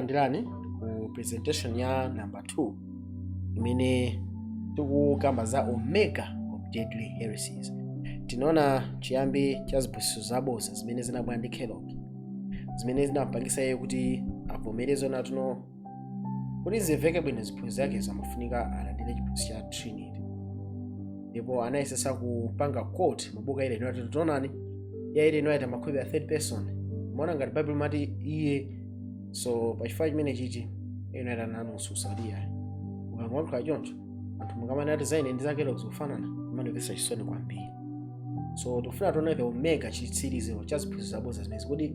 Tikulandirani ku presentation ya number 2 imene tikukamba za omega of deadly heresies. Tinaona chiyambi cha ziphunzitso zabodza zimene zinabwera ndi Kellogg, zimene zinampangisa iye kuti avomereze natuno kuti zimveke bwino ziphunzitso zake zamafunika alandire chiphunzitso cha Trinity, ndipo anayesesa kupanga quote mabuku a Ellen White. Tionani ya Ellen White amakhulupirira third person, maona ngati Bible mati iye. So pachifukwa chimene chichi Ellen White anamususa kuti iyayi, ukangoyankhula choncho anthu mukamana ati zaine ndi za Kellogg zikufanana, imandipesa chisoni kwambiri. So tikufuna tione the omega, chitsiriziro cha ziphunzitso zabodza zimenezi, kuti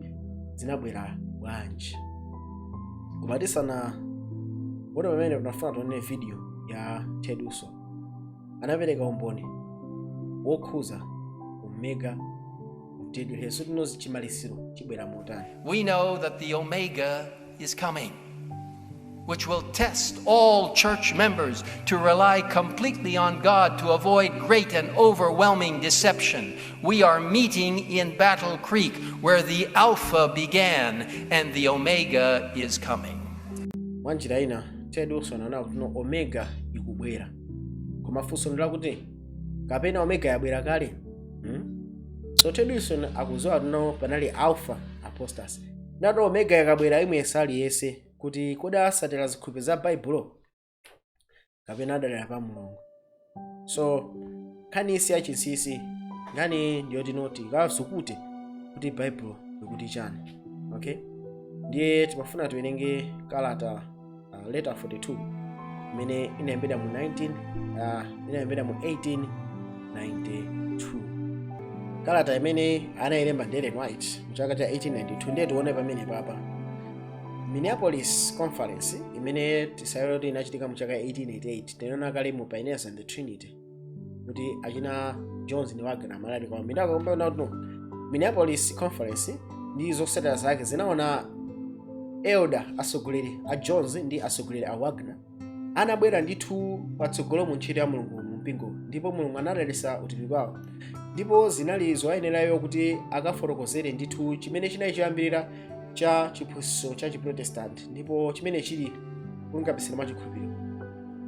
zinabwera bwanji. Koma tisana kuti pamene tunafuna tione video ya Ted Wilson, anapereka umboni wokhuza omega of deadly heresies, so tinozi chimaliziro chibwera motani. We know that the Omega is coming, which will test all church members to rely completely on God to avoid great and overwhelming deception. We are meeting in Battle Creek, where the Alpha began and the Omega is coming. Mwanjira ina Ted Wilson anaona kuti no, omega ikubwera, koma funso ndilakuti kapena omega yabwera kale, So Ted Wilson akudziwa kuti no, panali alpha apostasy, nato omega yakabwera imwe aliyese kuti kodi asatira zikhulupiriro za Baibulo kapena adalira pa Mulungu. So nkhani isi yachinsinsi, nkhani ndiyoti noti ikazukute kuti Baibulo likuti chani. Okay, ndiye timafuna tiwerenge kalata, letter 42 imene inayembedwa mu 19 inayembedwa mu 1892, kalata imene anayilemba ndi Ellen White mu chaka cha 1892. Ndiye tione pamene papa Minneapolis Conference imene tisayole kuti inachitika mu chaka 1888. Tinaona kale mu Pioneers and the Trinity kuti achina Jones ndi Wagner amalali kwa mindakakombaona kuti no, Minneapolis Conference ndi zotsatira zake zinaona elder, atsogoleri a Jones ndi atsogoleri a Wagner anabwera ndithu patsogolo mu ntchito ya Mulungu mu mpingo, ndipo Mulungu anadalitsa utumiki wawo, ndipo zinali zoyenerayo kuti akafotokozere ndithu chimene chinali choyambirira cha chiphunzitso cha Chiprotestant, ndipo chimene chili kulungamitsidwa mwa chikhulupiriro,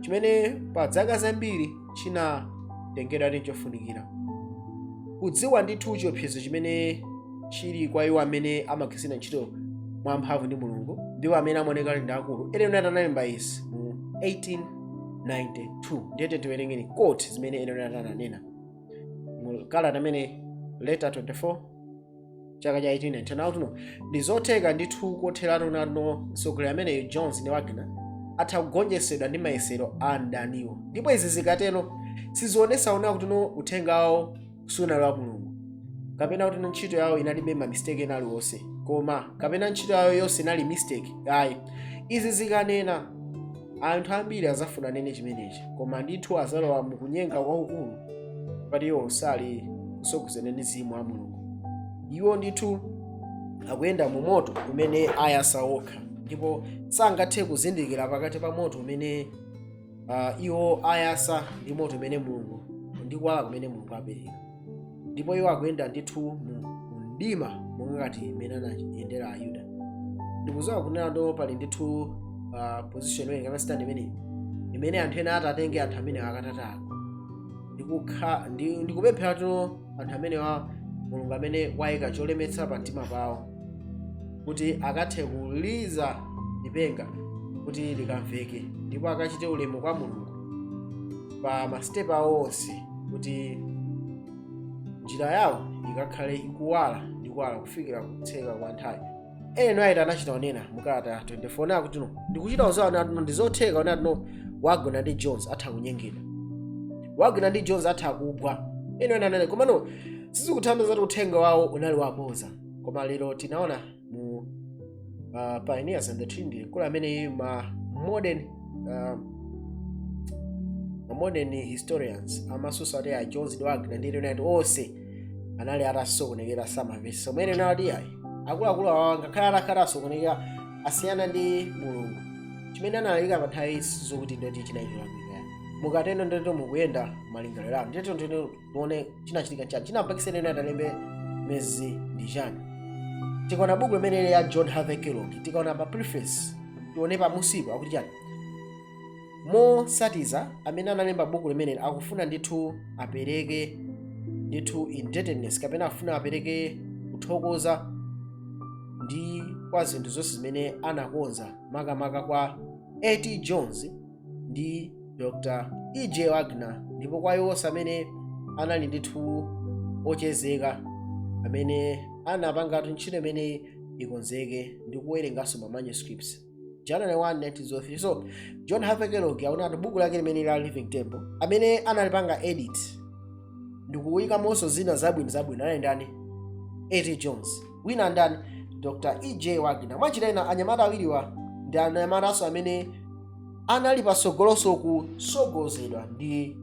chimene pa zaka zambiri chinatengedwa ndi chofunikira kudziwa ndithu chiopsezo chimene chili kwa iwo amene amagwiritsa ntchito mwamphamvu ndi Mulungu ndiwo amene amaoneka ali ndi akulu. Ellen White analemba izi mu 1892. Ndiye tiwerengeni quote zimene Ellen White ananena mu kalata amene letter 24 chaka cha 1892 nakuti ndi zotheka ndithu kotheratu nano mtsogoleri ameneyo Jones ndi Wagner atha kugonjetsedwa ndi mayesero a mdaniwo, ndipo izi zikatero sizionesa ona kuti no, uthenga wawo sunali wa Mulungu kapena kuti no, ntchito yawo inalibe ma mistake ena aliwonse, koma kapena ntchito yawo yonse inali mistake ayi. Izi zikanena anthu ambiri azafuna nene chimenechi, koma ndithu azalowa mukunyenga kwakukulu pati iwo sali kusogozedwa ndi Mzimu wa Mulungu. Iwo ndithu akuyenda mu moto umene ayasa okha, ndipo sangathe kuzindikira pakati pa moto umene iwo ayasa ndi moto umene Mulungu ndi kuwala kumene Mulungu apereka, ndipo iwo akuyenda ndithu mu mdima monga ngati imene anayendera Ayuda. Ndikudziwa kunena ndo pali ndithu position imene kapena stand imene imene anthu ena atatenge anthu amene akatatako ndikupemphera tuno anthu amene wa Mulungu amene wayika cholemetsa pa mtima pawo kuti akathe kuliza lipenga kuti likamveke, ndipo akachite ulemu kwa Mulungu pa masitepe awo onse, kuti njira yawo ikakhale ikuwala ndi kuwala kufikira kutseka kwa nthawi. Ellen White anachita kunena mukalata 24 na kuti no, ndikuchita kuziwa na no, ndizotheka ona no, Wagner ndi Jones atha kunyengedwa, Wagner ndi Jones atha kugwa. Ellen White anene, koma no, sizikuthandiza kuti uthenga wawo unali waboza. Koma lero tinaona mu Pioneers and the Trinity mkulu amene ma modern historians amasusa kuti a Jones ndi Wagner ndi Ellen White onse anali atasokonekera, samamvetsa. Somwe ene nati ayi, akuluakulu awa ngakhale atakhala asokonekera asiyana ndi Mulungu, chimene analalika pa nthawi zokuti ndoti chinali cholakwika. Mukateno ndito mukuyenda malingaliro anu. Ndito ndito tione chinachitika chani, chinapangisa ene atalembe mezi ndi chani. Tikaona buku limene ya John Harvey Kellogg, tikaona pa preface Tione pamusipo akuti chani. Mosatiza, amene analemba buku limene akufuna ndithu apereke ndithu indebtedness, kapena akufuna apereke kuthokoza ndi kwa zinthu zonse zimene anakonza, makamaka kwa A.T. Jones ndi Dr. E.J. Waggoner, ndipo kwa iwonse amene anali ndithu ochezeka, amene anapangatu ntchito imene ikonzeke ndi kuwerenganso ma manuscripts, January 1, 1903. So John Harvey Kellogg akunati buku lake limene la Living Temple, amene analipanga edit ndikuyikamonso zina zabwino zabwino, anali ndani? A.T. Jones. Wina ndani? Dr. E.J. Waggoner. Mwanjira ina, anyamata awiriwa ndi anyamatanso amene anali pasogoloso kusogozedwa ndi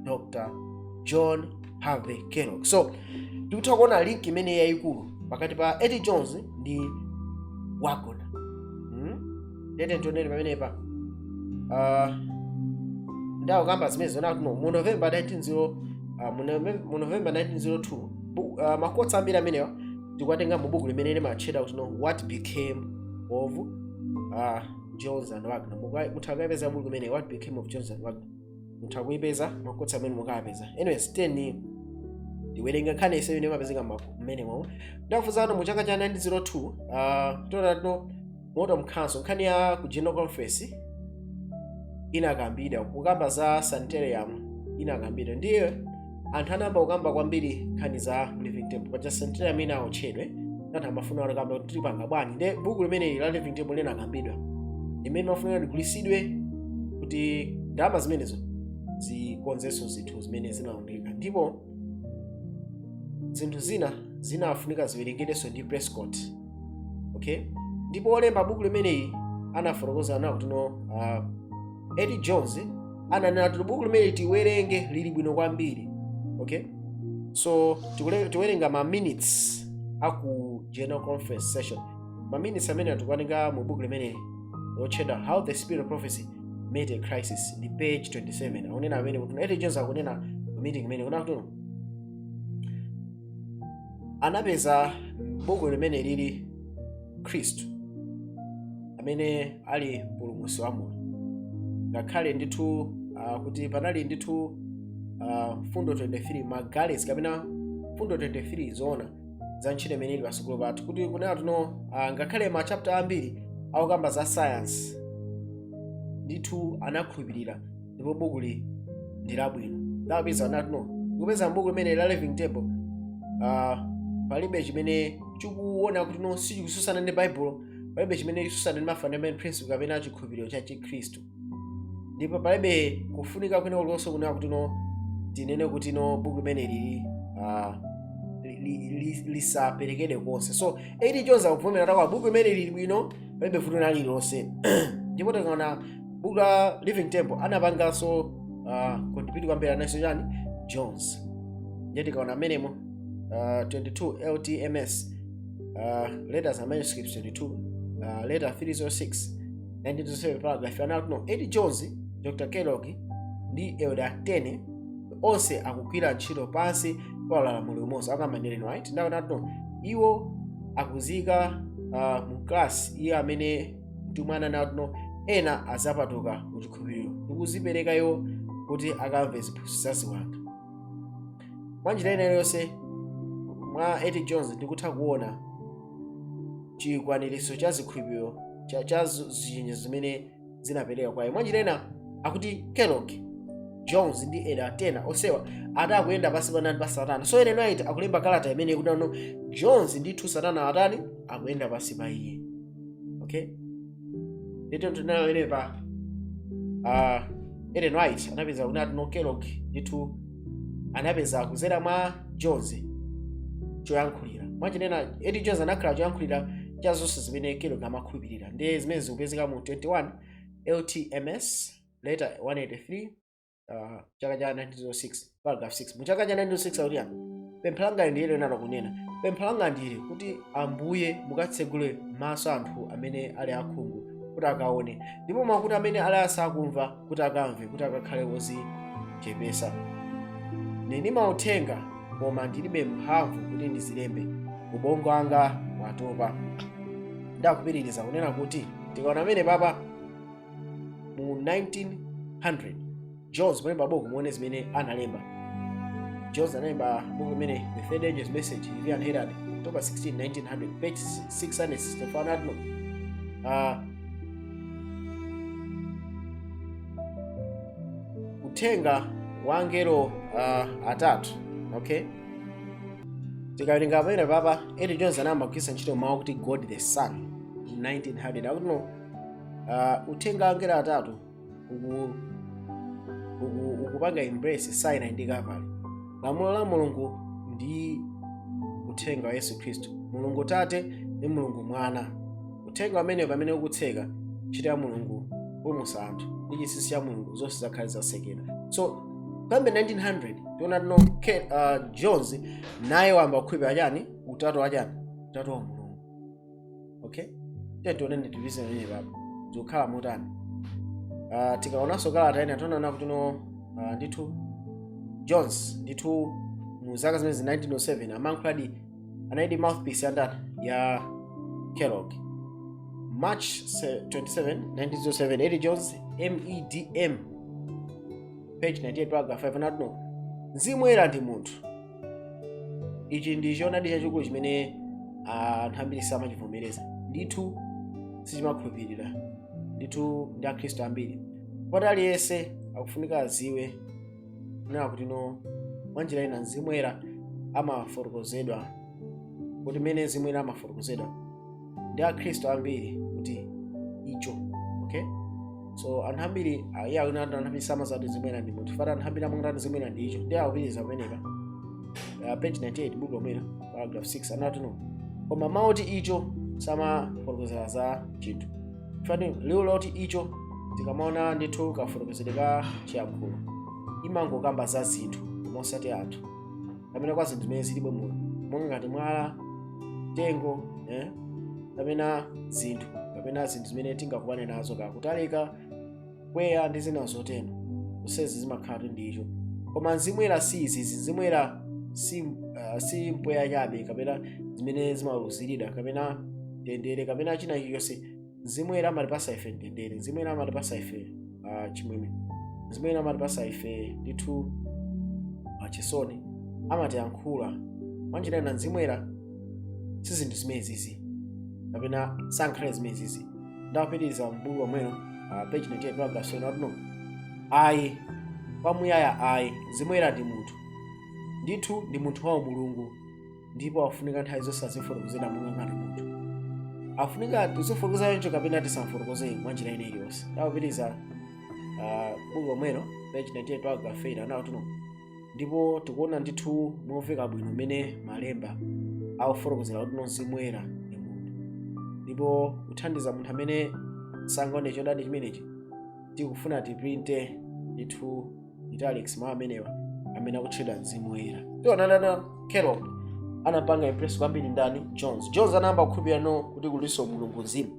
Dr. John Harvey Kellogg. So tikutha kuona link imene yayikulu pakati pa A.T. Jones ndi Waggoner. Tete tionere pamenepa. Ndakukamba zimene zona kuno mu November 190, mu November 1902. Ma quotes ambiri amenewa tikuwatenga mu buku limene limatchedwa kuti no "What Became of Jones and Waggoner". Mutha kuyipeza buku limene "What Became of Jones and Waggoner", mutha kuyipeza ma quotes amene mukayapeza. Anyways, teni ndiwerenga nkhani iseyo imene imapezeka mmene momwe ndafunsano mu chaka cha 1902. Tonatino Autumn Council, nkhani ya ku General Conference inakambidwa, kukamba za sanitarium inakambidwa, ndiye anthu anayamba kukamba kwambiri nkhani za Living Temple. Paja sanitarium inaotchedwe, anthu amafuna kukamba kuti tilipanga bwanji. Ndiye buku limeneli la Living Temple linakambidwa, limene mafuna ligulitsidwe kuti ndalama zimenezo zikonzenso zinthu zimene zinaoneka, ndipo zinthu zina zinafunika ziwerengerenso ndi Prescott. Okay, ndipo olemba buku limeneyi anafotokoza nawo kuti no, A.T. Jones ananena kuti buku limene tiwerenge lili bwino kwambiri. Okay, so tiwerenga ma minutes aku General Conference session. Ma minutes amene atikuwerenga mu buku limene lotchedwa "How the Spirit of Prophecy Met a Crisis" ndi page 27. Akunena amene kuti A.T. Jones akunena ku meeting imene kuna kuti anapeza buku limene lili Khristu amene ali mpulumutsi wa moyo, ngakhale ndithu kuti panali ndithu fundo 23 magalesi kapena fundo 23 zoona za ntchito imene ili pasukulu pathu, kuti kunena tuno ngakhale ma chapter ambiri akukamba za science, ndithu anakhulupirira ndipo bukuli ndi labwino. Ndapeza natuno ndikupeza buku limene la Living Temple, palibe chimene chikuona kuti no, sichikususana ndi Baibulo, palibe chimene chikususana ndi ma fundamental principle kapena chikhulupiriro cha Chikhristu, ndipo palibe kufunika kwina kulikonse kunena kuti no, tinene kuti no, buku limene lili lisaperekedwe konse. So A.T. Jones akuvomera takwa buku limene lili bwino, palibe vuto na lililonse. Ndipo tikaona buku la Living Temple, anapanganso contribute kwambiri ananso chani? Jones. Ndiye tikaona amenemo 22 LTMS, Letters and Manuscripts 22, letter 306, 1907, paragraph, anati no, A.T. Jones, Dr. Kellogg ndi Elder Tennent onse akugwira ntchito pansi pa ulamuliro umodzi, akamanenero right. Ndaona no, iwo akuzika mu class iye amene mtumwi ananati no, ena azapatuka ku chikhulupiriro ndikuzipereka iwo kuti akamve ziphunzitso za ziwanda. Mwanjira ina iliyonse, mwa A.T. Jones ndikutha kuona chikwaniritso cha zikhulupiriro cha zichenjezo zimene zinapereka kwa iye. Mwanjira ina akuti Kellogg, Jones ndi Elder Tennent onsewa ati akuyenda pansi pa nani? Pa Satana. So Ellen White akulemba kalata imene kuti ano Jones ndithu Satana atani? Akuyenda pansi pa iye. Okay, ndithu tinalo pa Ellen White anapeza kuti ati no, Kellogg ndithu anapeza kuzera mwa Jones choyankhulira. Mwachinena, A.T. Jones anakhala choyankhulira cha zonse zimene Kellogg amakhulupirira, ndiye zimene zikupezeka mu 21 LTMS letter 183, chaka cha 1906, paragraph 6. Mu chaka cha 1906 akuti yani? Pempho langa ndili nalo kunena, pempho langa ndili kuti Ambuye mukatsegule maso anthu amene ali akhungu kuti akaone, ndipo makutu amene ali asakumva kuti akamve, kuti akakhale ozichepesa. Ndili mauthenga koma ndilibe mphamvu kuti ndizilembe, ubongo anga watopa. Ndakupitiriza kunena kuti Tikaona amene papa mu 1900, Jones polemba buku, muone zimene analemba. Jones analemba buku imene The Third Angel's Message, Review and Herald, October 16 1900, page 664, anati no uthenga wa angelo atatu. Okay, tikawerenga pamene papa, A.T. Jones anayamba kugwiritsa ntchito mawu kuti God the Son mu 1900. Akuti no uthenga wa angelo atatu ukupanga embrace Sinai ndi Calvary, lamulo la Mulungu ndi uthenga wa Yesu Khristu, Mulungu Tate ndi Mulungu Mwana. Uthenga umenewo pamene ukutseka ntchito ya Mulungu kupulumutsa anthu ndi chinsinsi cha Mulungu, zonse zakhale zatsekera. So kuyamba 1900 tiona tino Jones naye wayamba kukhulupirira chani? Utatu wa chani? Utatu wa Mulungu. Okay, tiye tionene tivize pamene papa zikukhala motani. Tikaonanso kalata ina, tionana kuti no ndithu Jones ndithu mu zaka zimene 1907 amankhuladi, anali mouthpiece ya ndani? Ya Kellogg. March 27 1907, A.T. Jones, MEDM, page 98, paragraph 5, anati no Mzimu Woyera ndi munthu. Ichi ndi choonadi chachikulu chimene anthu ambiri samachivomereza ndithu, sichimakhulupirira ndithu ndi Akhristu ambiri. Poti aliyense akufunika aziwe kunena kuti no mwanjira ina Mzimu Woyera amafotokozedwa kuti mmene Mzimu Woyera amafotokozedwa ndi Akhristu ambiri kuti icho. Okay, so anthu ambiri iye akuti anthu ambiri samazati Mzimu Woyera ndi munthu, fata anthu ambiri amangati Mzimu Woyera ndi icho. Ndi akupitiriza pamenepa, page 98, buku lomwelo, paragraph 6, anati no koma mawu oti icho samafotokozera za chinthu. Fati liwu loti icho, tikamaona ndithu kafotokozedwe ka chiyankhulo, imangokamba za zinthu koma osati anthu, kapena kwa zinthu zimene zilibe moyo, monga ngati mwala, tengo, kapena zinthu, kapena zinthu zimene tingakumane nazo, kakutalika, kweya ndi zina zotero. Zonsezi zimakhala kuti ndicho. Koma Mzimu Woyera si izizi. Mzimu Woyera si mpweya chabe, kapena zimene zimauziridwa, kapena mtendere, kapena china chilichonse. Mzimu Woyera amatipasa ife mtendere, Mzimu Woyera amatipasa ife chimwemwe, Mzimu Woyera amatipasa ife ndithu chisoni, amatiyankhula mwanjira ina. Mzimu Woyera si zinthu zimenezizi, kapena sankhale zimenezizi. Ndapitiriza mbuku lomwelo, page 98, paragraph 7, akuti no ayi, kwamuyaya ayi, Mzimu Woyera ndi munthu ndithu, ndi munthu wa Mulungu, ndipo afunika nthawi zonse azifotokozera monga ngati munthu. Afunika tizifotokoza choncho kapena tisamfotokoze mwanjira ina iliyonse. Ndapitiriza buku lomwelo, page 98, paragraph 8, anati no ndipo tikuona ndithu momveka bwino mmene malemba akufotokozera kuti no Mzimu Woyera ndi munthu. Ndipo kuthandiza munthu amene sangaone choonadi chimenechi, tikufuna tiprinte ndithu italics mawu amenewa amene akutchedwa Mzimu Woyera. Tionanana Kellogg anapanga impress kwambiri ndani? Jones. Jones anayamba kukhulupirira no kuti kulinso Mulungu Mzimu.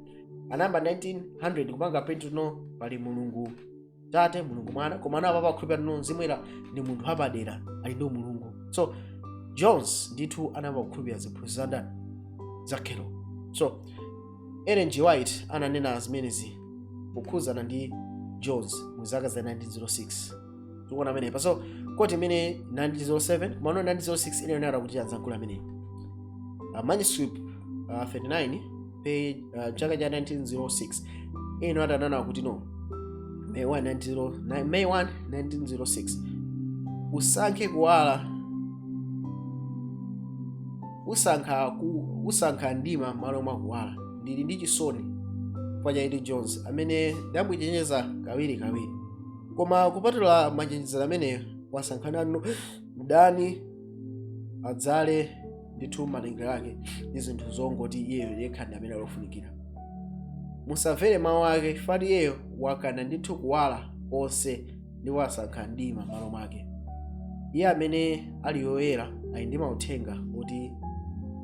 Anayamba 1900 kupanga print no pali Mulungu Tate, Mulungu Mwana, koma anawo papa kukhulupirira no Mzimu Woyera ndi munthu wapadera, ali ndi Mulungu. So Jones ndithu anayamba kukhulupirira ziphunzitso za ndani? Za Kellogg. So Ellen G. White ananena zimenezi kukhuzana ndi Jones mu zaka za 1906. Tikuona amenepa. So quote imene 1907, kumano 1906 inayonera kuti anzankhula ameneyi, manuscript 39, page, chaka cha 1906, ino atanena kuti no May 1 1909, May 1 1906, usankhe kuwala, usankha mdima m'malo mwa kuwala. Ndili ndi chisoni kwa A.T. Jones amene ndamuchenjeza kawiri kawiri, koma kupatula machenjezo ameneyo, wasankha mdani adzale ndithu malingaliro ake ndi zinthu zongoti iyeyo yekha ndi amene alofunikira. Musamvere mawu ake, chifukwa iyeyo wakana ndithu kuwala konse ndipo asankha mdima m'malo mwake. Iye amene ali woyera ali ndi mauthenga oti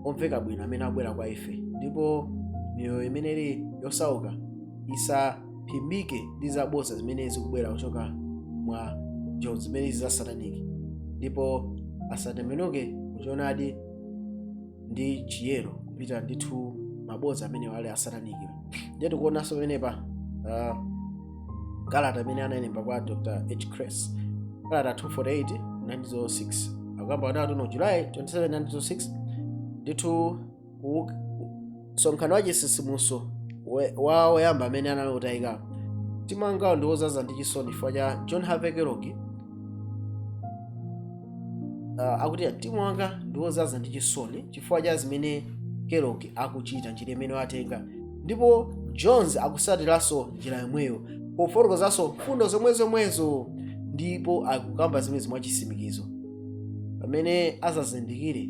omveka bwino amene abwera kwa ife, ndipo miyoyo imene ili yosauka isaphimbike ndi zabodza zimene zikubwera kuchoka mwa Jones, zimene za satanic, ndipo asatembenuke kuchoonadi ndi chiyero kupita ndithu Mabodza amene ali a satanic. Ndiye tikuonanso pamenepa kalata amene analemba kwa Dr H Cress, kalata 248 1906, akuyamba kuti no July 27 1906 ndithu msonkhano wa chisisimuso wa woyamba amene anali utayika. Mtima wangawo ndi wozaza ndi chisoni chifukwa cha John Harvey Kellogg. Akuti mtima wanga ndi wozaza ndi chisoni chifukwa cha zimene Kellogg akuchita, njira imene watenga, ndipo Jones akusatiranso njira yomweyo pofotokozanso mfundo zomwezomwezo, ndipo akukamba zimene mwachisimikizo. Pamene azazindikire,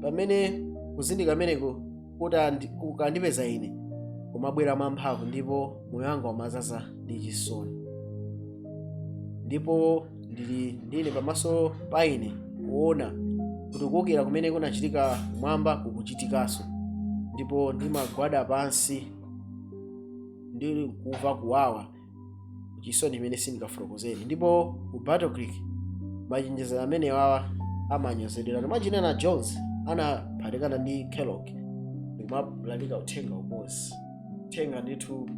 pamene kuzindikira ameneko kuti kukandipeza ine, kumabwera mwamphamvu, ndipo moyo wanga umazaza ndi chisoni, ndipo ndili ndine pamaso pa ine kuona kuti kuwukira kumene kunachitika kumwamba kukuchitikanso, ndipo ndimagwada pansi ndili kumva kuwawa, chisoni imene sindingafotokozere. Ndipo ku Battle Creek machenjezero amene wawa amanyozedwera. Machinena Jones anaphatikana ndi Kellogg ndikumalalika uthenga umodzi, uthenga ndithu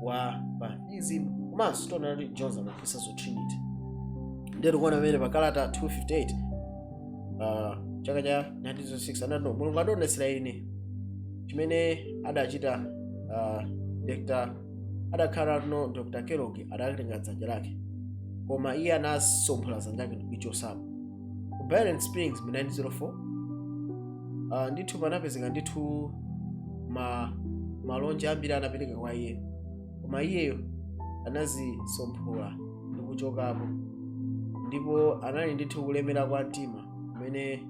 wa pantheism, komanso tiona kuti Jones amaphunzitsa za Trinity. Ndiye tikuona pamene pa kalata 258, chaka cha 1906, anati Mulungu adionetsera ine chimene adachita Dr. adakhala no Dr Kellogg adatenga dzanja lake, koma iye anasomphola dzanja lake ndikuichosapo. Ku Byron Springs mu 1904, ndithu panapezeka ndithu malonje ambiri anapereka kwa iye, koma iyeyo anazisomphola ndi kuchokapo, ndipo anali ndithu kulemera kwa mtima kumene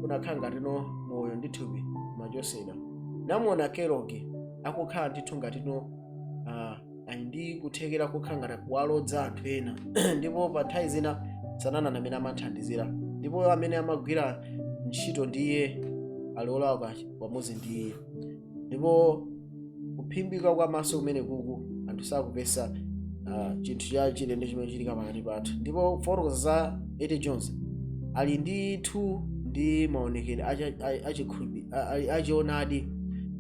kunakhala ngatino moyo ndi thupi machosedwa. Namuona Kellogg akukhala ndithu ngatino ali ndi kuthekera kokhala ngati kuwalodza anthu ena, ndipo pa nthawi zina Satana amene amathandizira, ndipo amene amagwira ntchito ndiye ali olakwa pamodzi ndi iye, ndipo kuphimbika kwa maso kumene kuku anthu sakupesa chinthu cha chilendo chimene chitika pakati pathu. Ndipo kufotokoza za A.T. Jones, ali ndithu ndi maonekedwe achionadi,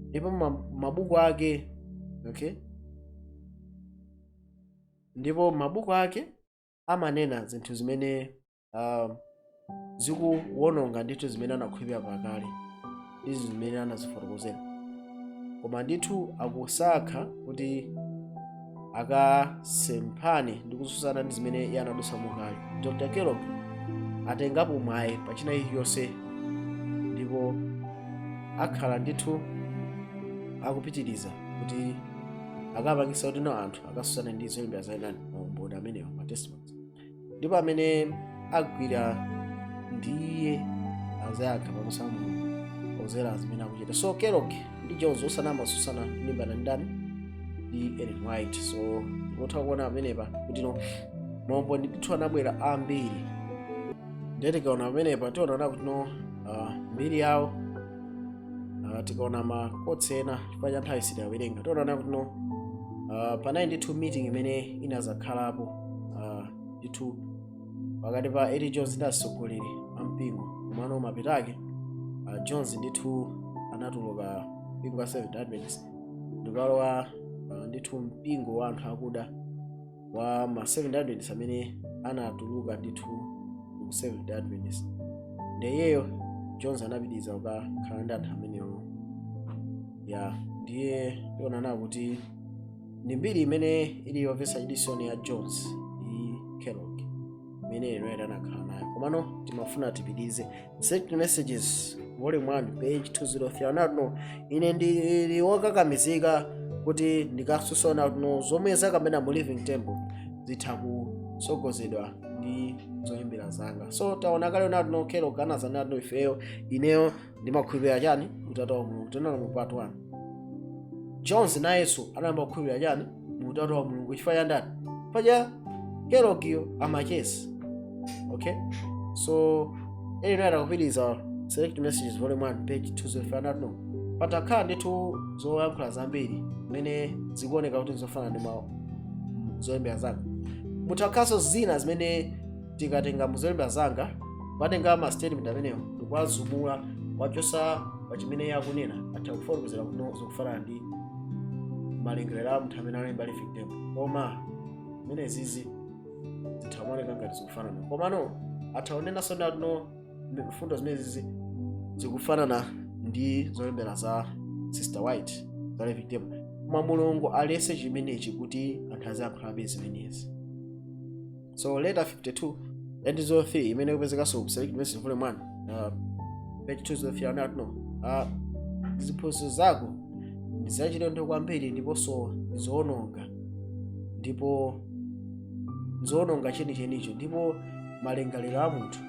ndipo mabuku ake, okay, ndipo mabuku ake amanena zinthu zimene zikuwononga ndithu zimene anakhulupirira pakale, izi zimene anazifotokozera, koma ndithu akusankha kuti akasemphane ndi kutsutsana ndi zimene iye anadutsamo kale. Dr Kellogg atengapo mwayi pa china chilichonse, ndipo akhala ndithu akupitiriza kuti akapangisa kuti no anthu akatsutsane ndi zolembera za ndani, maumboni amenewa, ma testimonies, ndipo amene agwira ndiye azayankha pamaso pa Mulungu pozera zimene akuchita. So Kellogg ndi Jones osanama susana kulimbana ndi ndani? Ndi Ellen White. So mutha kuona pamenepa kuti no maumboni ndithu anabwera ambiri. Ndiye tikaona pamenepa tionana kuti no mbiri yawo, tikaona ma quotes ena, chifukwa cha nthawi sitiwawerenga, tionana kuti no panali ndithu meeting imene inazakhalapo ndithu pakati pa A.T. Jones ndi atsogoleri a mpingo, komano mapitake Jones ndithu anatuluka mpingo wa Seventh Adventist ndikalowa ndithu mpingo wa anthu akuda wa ma Seventh Adventist amene anatuluka ndithu ku Seventh Adventist. Ndiyeyo Jones anapitiriza kukakhala ndi anthu amenewo ya. Ndiye tionana kuti ndi mbiri imene ili yomvetsa chisoni ya Jones ndi Kellogg imene Ellen anakhala nayo. Komano timafuna tipitirize Select Messages Volume 1 page 203. Anati no ine ndili wokakamizika kuti ndikasusona no zomwe zakambena mu Living Temple zitha kusogozedwa ndi zoyimbira zanga. So taona kale nati no Kellogg anazanati no ifeyo, ineyo ndimakhulupirira chani? Utatu wa Mulungu. Tinaona mu part 1, Jones nayenso anayamba kukhulupirira chani? Mu utatu wa Mulungu. Chifukwa cha ndani? Chifukwa cha Kelloggyo amachesa. Okay, so ene akupitiriza Select Messages Volume 1 page 205, anati no patakhala ndithu zoyankhula zambiri zimene zikuoneka kuti zofanana ndi mawu zolembera zanga, mutakhalanso zina zimene tikatenga mu zolembera zanga, patenga ma statement amenewo ndikuwazumula. Wachosa pa chimene iye akunena, atha kufotokozera kuti no, zikufanana ndi malingaliro a munthu amene analemba Living Temple, koma zimene zizi zitha kuoneka ngati zikufanana, komano atha kunenanso ndati no, mfundo zimene zizi zikufanana ndi zolembera za Sister White za Living Temple. Koma Mulungu alese chimenechi kuti anthu aziyankhulabe zimenezi. So letter 52 1903 imene ikupezekanso ku Select Message volume 1, page 203, anati no, ziphunzitso zako ndi zachilendo kwambiri ndiponso ndizoononga, ndipo nzoononga chenichenicho, ndipo malingaliro a munthu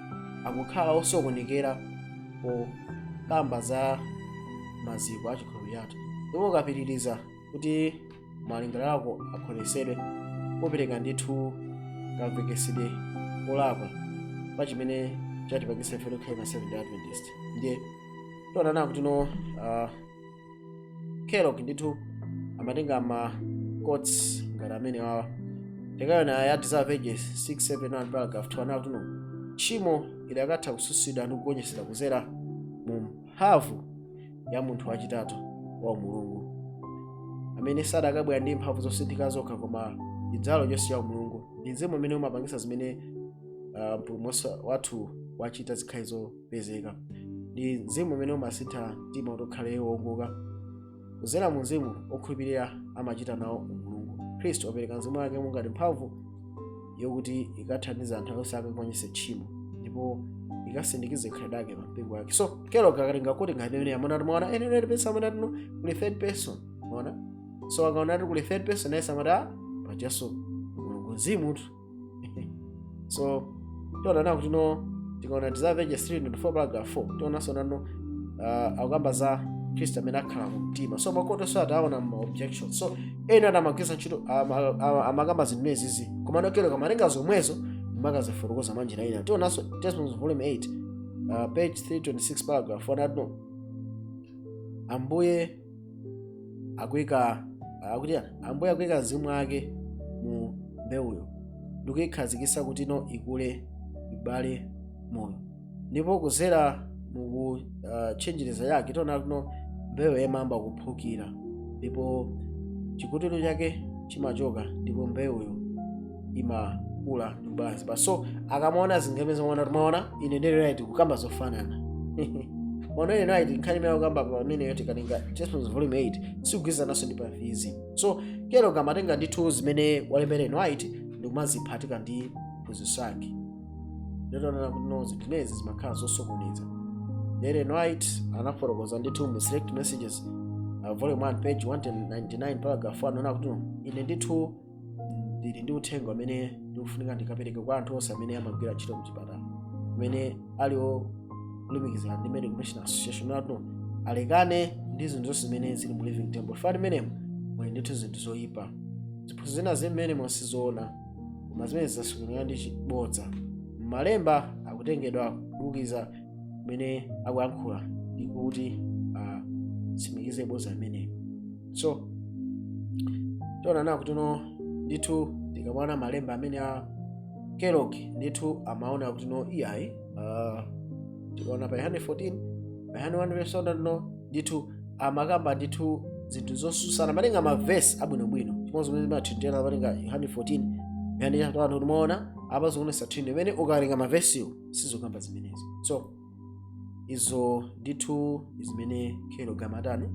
akukhala osokonekera pokamba za maziko a chikhulupiriro chathu, ndipo ukapitiriza kuti malingaliro ako akhotetsedwe, kupereka ndithu kamvekesedwe kolakwa pa chimene chatipangitsa ife kukhala ma Seventh Adventist. Ndiye tionana kuti no, Kellogg ndithu amatenga ma quotes ngati amene wawa. Tikaona ya Desire of Ages 671 paragraph 2, anakuti no, tchimo idakatha kususidwa ndi kugonjetsedwa kuzera mu mphamvu ya munthu wachitatu wa Mulungu, amene sadakabwera ndi mphamvu zosinthika zokha, koma chidzalo chonse cha Mulungu ndi mzimu umene umapangisa zimene Mpulumutsi wathu wachita zikhale zopezeka. Ndi mzimu umene umasintha mtima kuti ukhale wowongoka. Kuzera mu mzimu, okhulupirira amachita nawo umulungu. Khristu wapereka mzimu wake mungati mphamvu yokuti ikathandiza anthu onse akagonjetse tchimo ndipo ikasindikize khalidwe lake pa mpingo wake. So Kellogg akatenga kuti ngati imene amona timaona ene ene pesa amene tino kuli third person, maona? So akaona kuti kuli third person, naye samati a pachaso Mulungu mzimu tu. So tiona nawo kuti no, tikaona Desire of Ages 324 paragraph 4, tionanso nano akukamba za Khristu amene akhala mu mtima. So ma quote so ataona ma objection. So ena amagwiritsa ntchito amakamba zinthu zimenezi, komano Kellogg amatenga zomwezo makazifotokoza mwanjira ina. Tionanso Testimonies volume 8, page 326 paragraph 1, ati no, Ambuye akuyika, akuti yani, Ambuye akuyika mzimu wake mu mbewuyo ndikuyikhazikitsa kuti no, ikule, ibale moyo, ndipo kuzera mukuchenjereza yake tiona kuno mbewu imayamba kuphukira ndipo chikutiro chake chimachoka ndipo mbewuyo imakula ndikubala zipatso. So akamaona zingeme zimaona, timaona ine ndere right kukamba zofanana. Maona ine right nkhani imene akukamba pameneyo, tikatenga Testimonies volume 8, sikugwirizananso ndi pantheism. So Kellogg amatenga ndithu zimene walembera Ellen White ndikumaziphatika ndi phunzitso ake. Nditoonana kuti no, zinthu zimenezi zimakhala zosokoneza. Ellen White anafotokoza ndithu mu Select Messages, volume 1, page 199 paragraph 1, ona kuti no, ine ndithu ndili ndi uthenga amene ndikufunika ndikapereke kwa anthu onse amene amagwira ntchito mchipatala, amene ali olumikizana ndi Medical Mission Association, nati no, alekane ndi zinthu zonse zimene zili mu Living Temple. Fani menemo muli ndithu zinthu zoyipa, ziphunzitso zina zimene sizoona, koma zimene zidasukirana ndi chibodza. Malemba akutengedwa kudukiza kumene akuyankhula ndi kuti atsimikize bodza limeneli. So tiona na kuti no, ndithu tikamaona malemba amene a Kellogg ndithu amaona kuti no, iyayi, tikaona pa Yohane 14, pa Yohane 1 verse 1, no, ndithu amakamba ndithu zinthu zosusana, amatenga mavesi abwinobwino chimodzi zimene mathindera, amatenga Yohane 14, Yohane chapter 1, kuti maona apa zikuonetsa thindu imene ukawerenga mavesiwo sizikamba zimenezi. So izo ndithu zimene Kellogg amatani,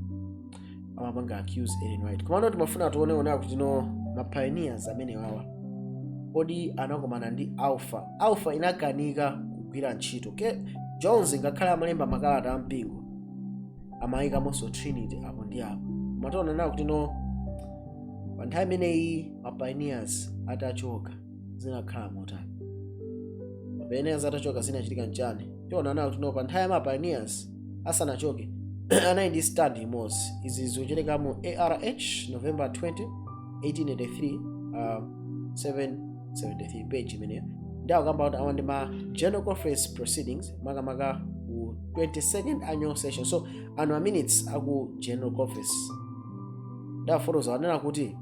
amapanga accuse Ellen White. Komano timafuna tione ona kuti no, ma pioneers amene wawa kodi anakumana ndi Alpha? Alpha inakanika kugwira ntchito. Ke Jones ngakhale amalemba makalata ampingo, amayikamonso Trinity apo ndi apo. Koma tiona nawo kuti no, pa nthawi imeneyi ma pioneers atachoka zinakhala motani? Ma pioneers atachoka zinachitika nchani? Tiona nawo kuti no, pa nthawi ya ma pioneers asanachoke anali ndi stand imodzi. Izi zikuchitika mu ARH, November 20 1883, 773 page imeneyo. Ndi akukamba kuti awa ndi ma General Conference proceedings, makamaka ku 22nd annual session. So annual minutes aku General Conference. Ndafotoza anena kuti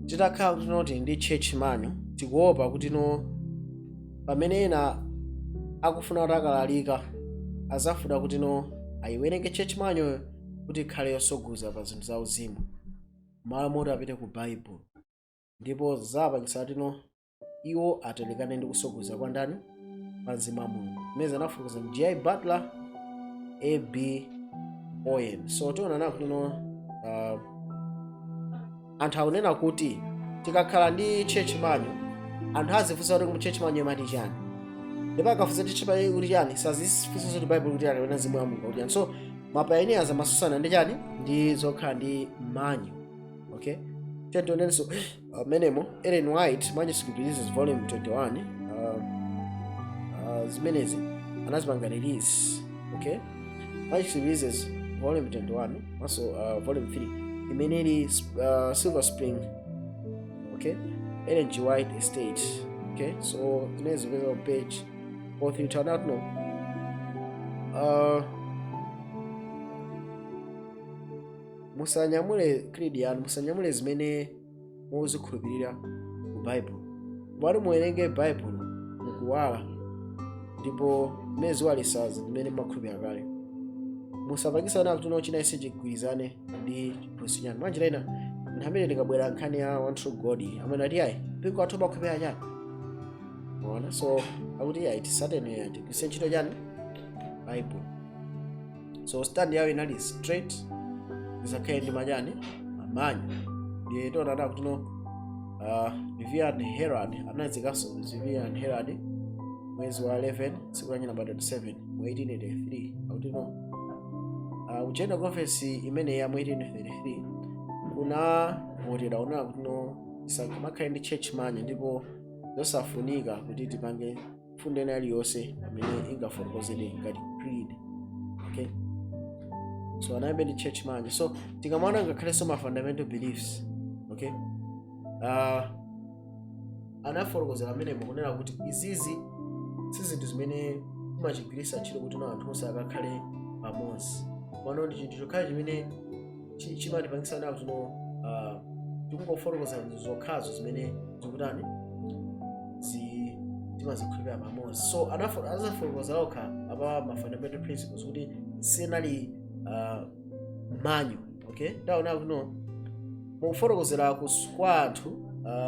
titakhala kuti noti ndi church manual, tikuopa kuti no, pamene ena akufuna kuti akalalika azafuna kuti no ayiwerenge church manual kuti ikhale yosogoza pa zinthu za uzimu, malo moti apite ku Bible, ndipo zapangisa kuti no iwo atalikane ndi kusogoza kwa ndani? Kwa Mzimu wa Mulungu. Mmene anafotokoza ndi G.I. Butler, A.B. Owen. So tiona nawo kuti no anthu akunena kuti tikakhala ndi church manual, anthu azifunsa kuti mu church manual imati chani, ndipo akafunsa kuti church manual kuti chani, sazifunsa kuti Bible kuti chani kapena Mzimu wa Mulungu kuti chani. So mapioneers amasusana ndi chani? Ndi zokhala ndi manual, okay? Tionenso menemo Ellen White, Manuscript Releases Volume 21, zimenezi anazipanga release, okay? Manuscript Releases Volume 21 also Volume 3 imene ili Silver Spring, okay, Ellen G. White Estate, okay? So zimene zipeza pa page 432 no musanyamule creed yanu, musanyamule zimene muzikhulupirira ku Bible, bwati muwerenge Bible mukuwala ndipo mmene ziwalisazi zimene mumakhulupirira kale. Musapangisa kuti no china ise chigwirizane ndi chiphunzitso chanu. Mwanjira ina, anthu amene tikabwera nkhani ya one true God amene ati ayi, mpingo wathu umakhulupirira chani? Ona, so akuti ayi, tisatene, tigwiritse ntchito chani? Bible. So stand yawo inali straight, isakhale ndi machani? Manual. Ndiye tiona kuti no Review and Herald anazikanso Review and Herald mwezi wa 11 tsiku la namba 27 mu 1883, akuti no ku General Conference imene ya mu 1833 kunavotera kunena kuti no tisamakhale ndi church manual, ndipo zosafunika kuti tipange fundo ina iliyonse amene ingafotokozedwe ngati creed, okay? So anayambe ndi church manual. So tikamaona ngakhalenso ma fundamental beliefs, okay, anafotokozera amenemo kunena kuti izizi si zinthu zimene timachigwiritsa ntchito kuti no anthu onse akakhale pamodzi. Pano ndi chinthu chokhala chimene chimatipangisa nawo kuti no tikungofotokoza zinthu zokhazo zimene zikutani, timazikhulupirira pamodzi. So anafotokoza okha apa ma fundamental principles kuti sinali manual, okay? Ndaona kuti no mukufotokozera kwa anthu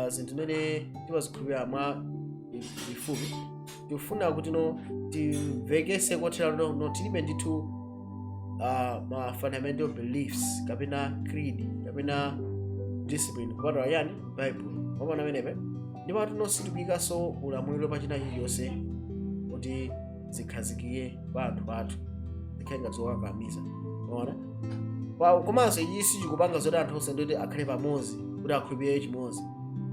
zinthu zimene timazikhulupirira mwa ifupi, tikufuna kuti no timvekese kothera no tilibe ndithu ma fundamental beliefs kapena creed kapena discipline kupatula yani? Bible. Mwaona amenepe? Ndipo ati no sitikuyikanso ulamuliro pa china chilichonse kuti zikhazikike pa anthu athu, zikhale ngati zokakamiza. Mwaona? Komanso ichi sichikupanga zoti anthu onse ndoti akhale pamodzi kuti akhulupirire chimodzi,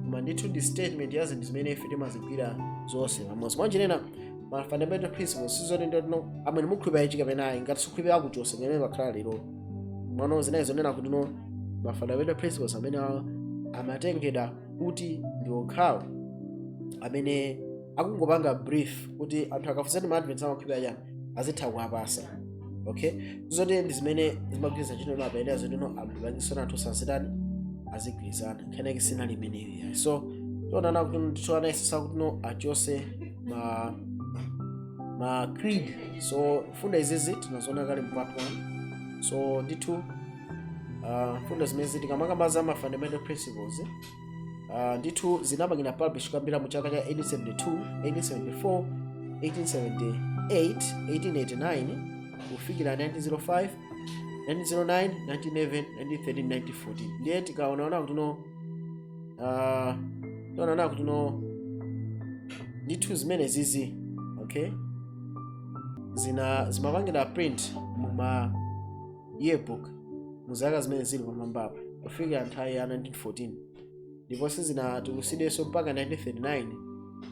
koma ndithu ndi statement ya zinthu zimene ife timazigwira zonse pamodzi. Mwanjinena, ma fundamental principles sizoti ndoti no amene mukhulupirira ichi kapena ayi, ngati sukhulupirira akuchosa ngene pakhala lero. Mwana zinayi zonena kuti no ma fundamental principles amene amatengedwa kuti ndi okhawo amene akungopanga brief kuti anthu akafunsani ma Adventist amakhulupirira chani, azitha kuwapasa, okay? Zoti ndi zimene zimagwiritsa ntchito no apayenera zoti no apangisana anthu sazitani, azigwirizana. Nkhani sinali imeneyo. So tionana kuti ndithu anayesesa kuti no achose ma creed. So mfundo izizi tinaziona kale mu part 1. So ndithu mfundo zimene tikamakamba za ma fundamental principles, ndithu zinapangidwa publish kuyambira mu chaka cha 1872, 1874, 1878, 1889 kufikira 1905, 1909, 1911, 1913, 1914. Ndiye tikaonaona kuti no tionaona kuti no ndithu zimene zizi, okay, zina zimapangira print muma yearbook mu zaka zimene zili pamwambapa kufikira nthawi ya 1914, ndipo sizinatulusidwenso mpaka 1939.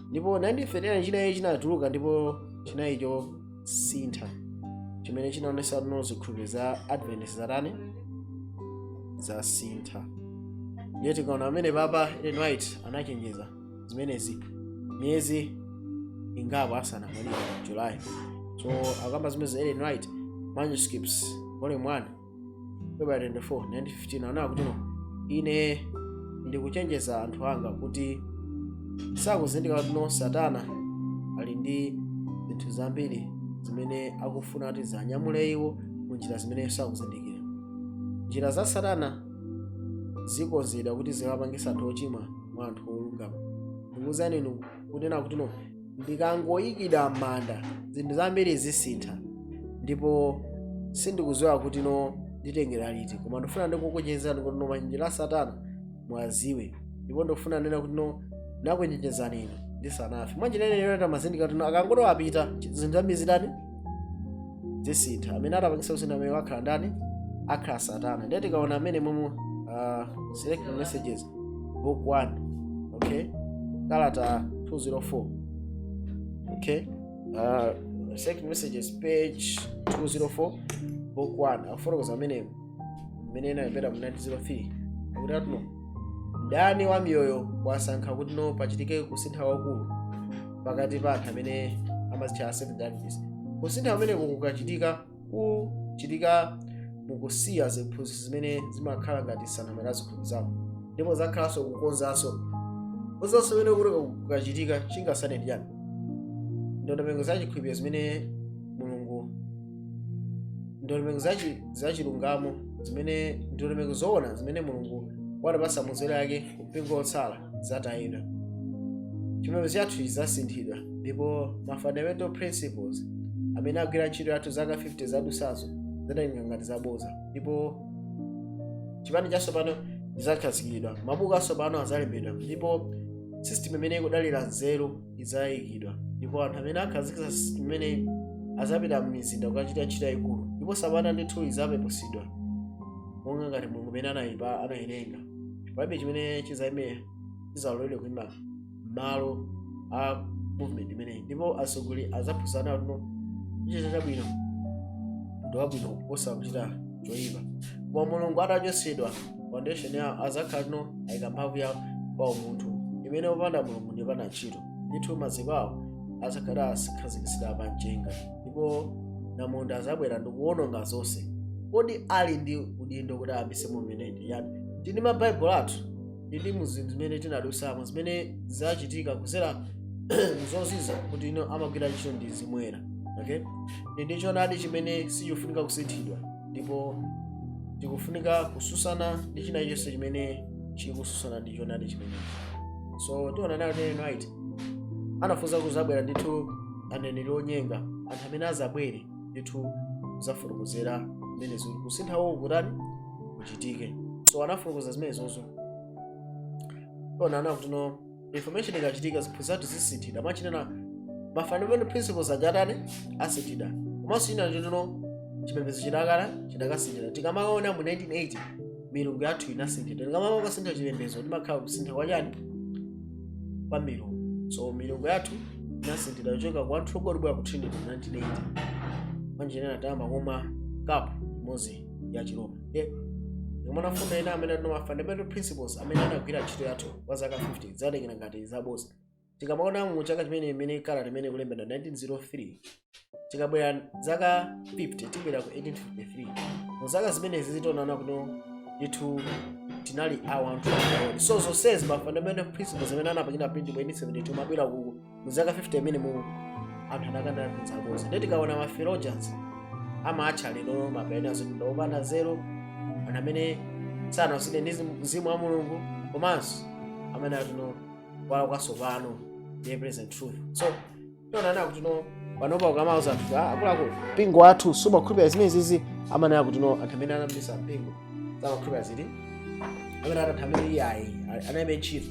Ndipo 1939 chinayi chinatuluka, ndipo chinayi chosintha chimene chinaonesa no zikhulupiriro za Adventist zatani? Zasintha. Ndiye tikaona amene papa Ellen White anachenjeza zimenezi miyezi ingapo asanamwalire mu July. So akamba zimene Ellen White, Manuscripts Volume 1, February 24 1915, anaona kuti no ine ndikuchenjeza anthu anga kuti sakuzindikira kuti no Satana ali ndi zinthu zambiri zimene akufuna kuti Zinthu zambiri zimene akufuna kuti zanyamule iwo mu njira zimene sakuzindikira. Njira za Satana zikonzedwa kuti zikapangisa anthu ochimwa mwa anthu olungama. Ndikuwuzani inu kunena kuti no, ndikangoyikidwa m'manda, zinthu zambiri zisintha, ndipo sindikudziwa kuti no, nditengera liti, koma ndifuna ndikukuchenjezani kuti no, manjira a Satana mwaziwe. Ndipo ndikufuna nena kuti no, nakuchenjezani inu ndisanafe. Mwanjira ineyo tamazindika kuti no, akangoti wapita, zinthu zambiri zitani? Zisintha. Amene atapangisa kusintha amene akhala ndani? Akhala Satana. Ndiye tikaona amene mumu Select Messages, book 1, okay, kalata 204, okay, Select Messages, page 204, book 1, akufotokoza amene mmene inalembedwa mu 1903, akuti atuno mdani wa miyoyo wasankha kuti no, pachitike kusintha kwakulu pakati pa anthu amene amazitcha Seventh Adventist. Kusintha kumeneko kukachitika, kuchitika mukusiya ziphunzitso zimene zimakhala ngati sanamira zikhulupiriro zawo, ndipo zakhalanso kukonzanso konzanso kumene kuti kukachitika chingasane ndi chani? Ndondomeko za chikhulupiriro zimene Mulungu, ndondomeko zachilungamo zimene, ndondomeko zoona zimene Mulungu watipasa mu nzeru yake kumpingo wotsala zatayidwa. Chipembedzo chathu chidzasinthidwa, ndipo ma fundamental principles amene agwira ntchito yathu zaka 50 zadusazo zatayidwa ngati zaboza, ndipo chipani chatsopano chidzakhazikidwa, mabuku atsopano adzalembedwa, ndipo system imene ikudalira nzeru idzayikidwa, ndipo anthu amene akhazikitsa system imene azapita m'mizinda kukachita ntchito yayikulu, ndipo sabata ndithu idzapepusidwa monga ngati Mulungu amene anayipa anayilenga. Palibe chimene chizayime chizaloledwe kuyima m'malo a movement imeneyi, ndipo atsogoleri azaphunzana kuti kuchita chabwino ndi wabwino kuposa kuchita choyipa. Koma Mulungu atachotsedwa foundation yawo, azakhala tino ayika mphamvu yawo pa umunthu imene popanda Mulungu ndi pana ntchito. Ndithu maziko awo azakhala akhazikitsidwa pa mchenga, ndipo namondwe azabwera ndi kuwononga zonse. Kodi ali ndi udindo kuti ayambise movement ndi yani? Tili mabaibulo athu, tili mu zinthu zimene tinadusamo zimene zachitika kuzera mzoziza kuti ino amagwira ntchito ndi zimwera, okay? Ndi choonadi chimene sichikufunika kusinthidwa, ndipo tikufunika kususana ndi china chonse chimene chikususana ndi choonadi chimenechi. So tiona nayo tene right anafunsa kuzabwera ndithu aneneri onyenga, anthu amene azabwere ndithu kuzafotokozera mmene zili kusintha uku kutani kuchitike. So anafotokoza zimene zozo. Tiona ana kuti no, reformation ikachitika, ziphunzitso zathu zisinthidwa mwachinena ma fundamental principles ajatani asinthidwa, komanso china chotino chipembedzo chidakala chidakasinthidwa. Tikamaona mu 1980 milungu yathu inasinthidwa. Tikamama kusintha chipembedzo, timakhala kusintha kwa chani? Kwa milungu. So milungu yathu inasinthidwa kuchoka ku one true God kubwera ku Trinity mu 1980. Mwanjinena tayamba kumwa kapu imodzi ya Chiroma. Yeah. Ndikumana fundo ina amene tino ma fundamental principles amene anagwira ntchito yathu kwa zaka 50 zatengera ngati zaboza. Tikamaona mu chaka chimene imene kalata imene kulembedwa 1903, tikabwera zaka 50, tibwera ku 1853. Mu zaka zimenezi zitonaona kuno ndithu tinali awo anthu awo. So zonsezi ma fundamental principles amene anapangidwa print mu 1872 mabwera kuku mu zaka 50 imene mu anthu anakandana zaboza. Ndiye tikaona ma theologians amatcha lero ma pioneers ndi opanda nzeru, anthu amene sanawuzidwe ndi mzimu wa Mulungu, komanso amene atino kuwala kwatsopano ndiye present truth. So tionana kuti no, panopa ukamauza anthu kuti, "Ah, akuluakulu, mpingo wathu sumakhulupirira zimenezizi," amanena kuti no, anthu amene anambisa mpingo samakhulupirira ziti, amene ati anthu amene iyayi anayime ntchito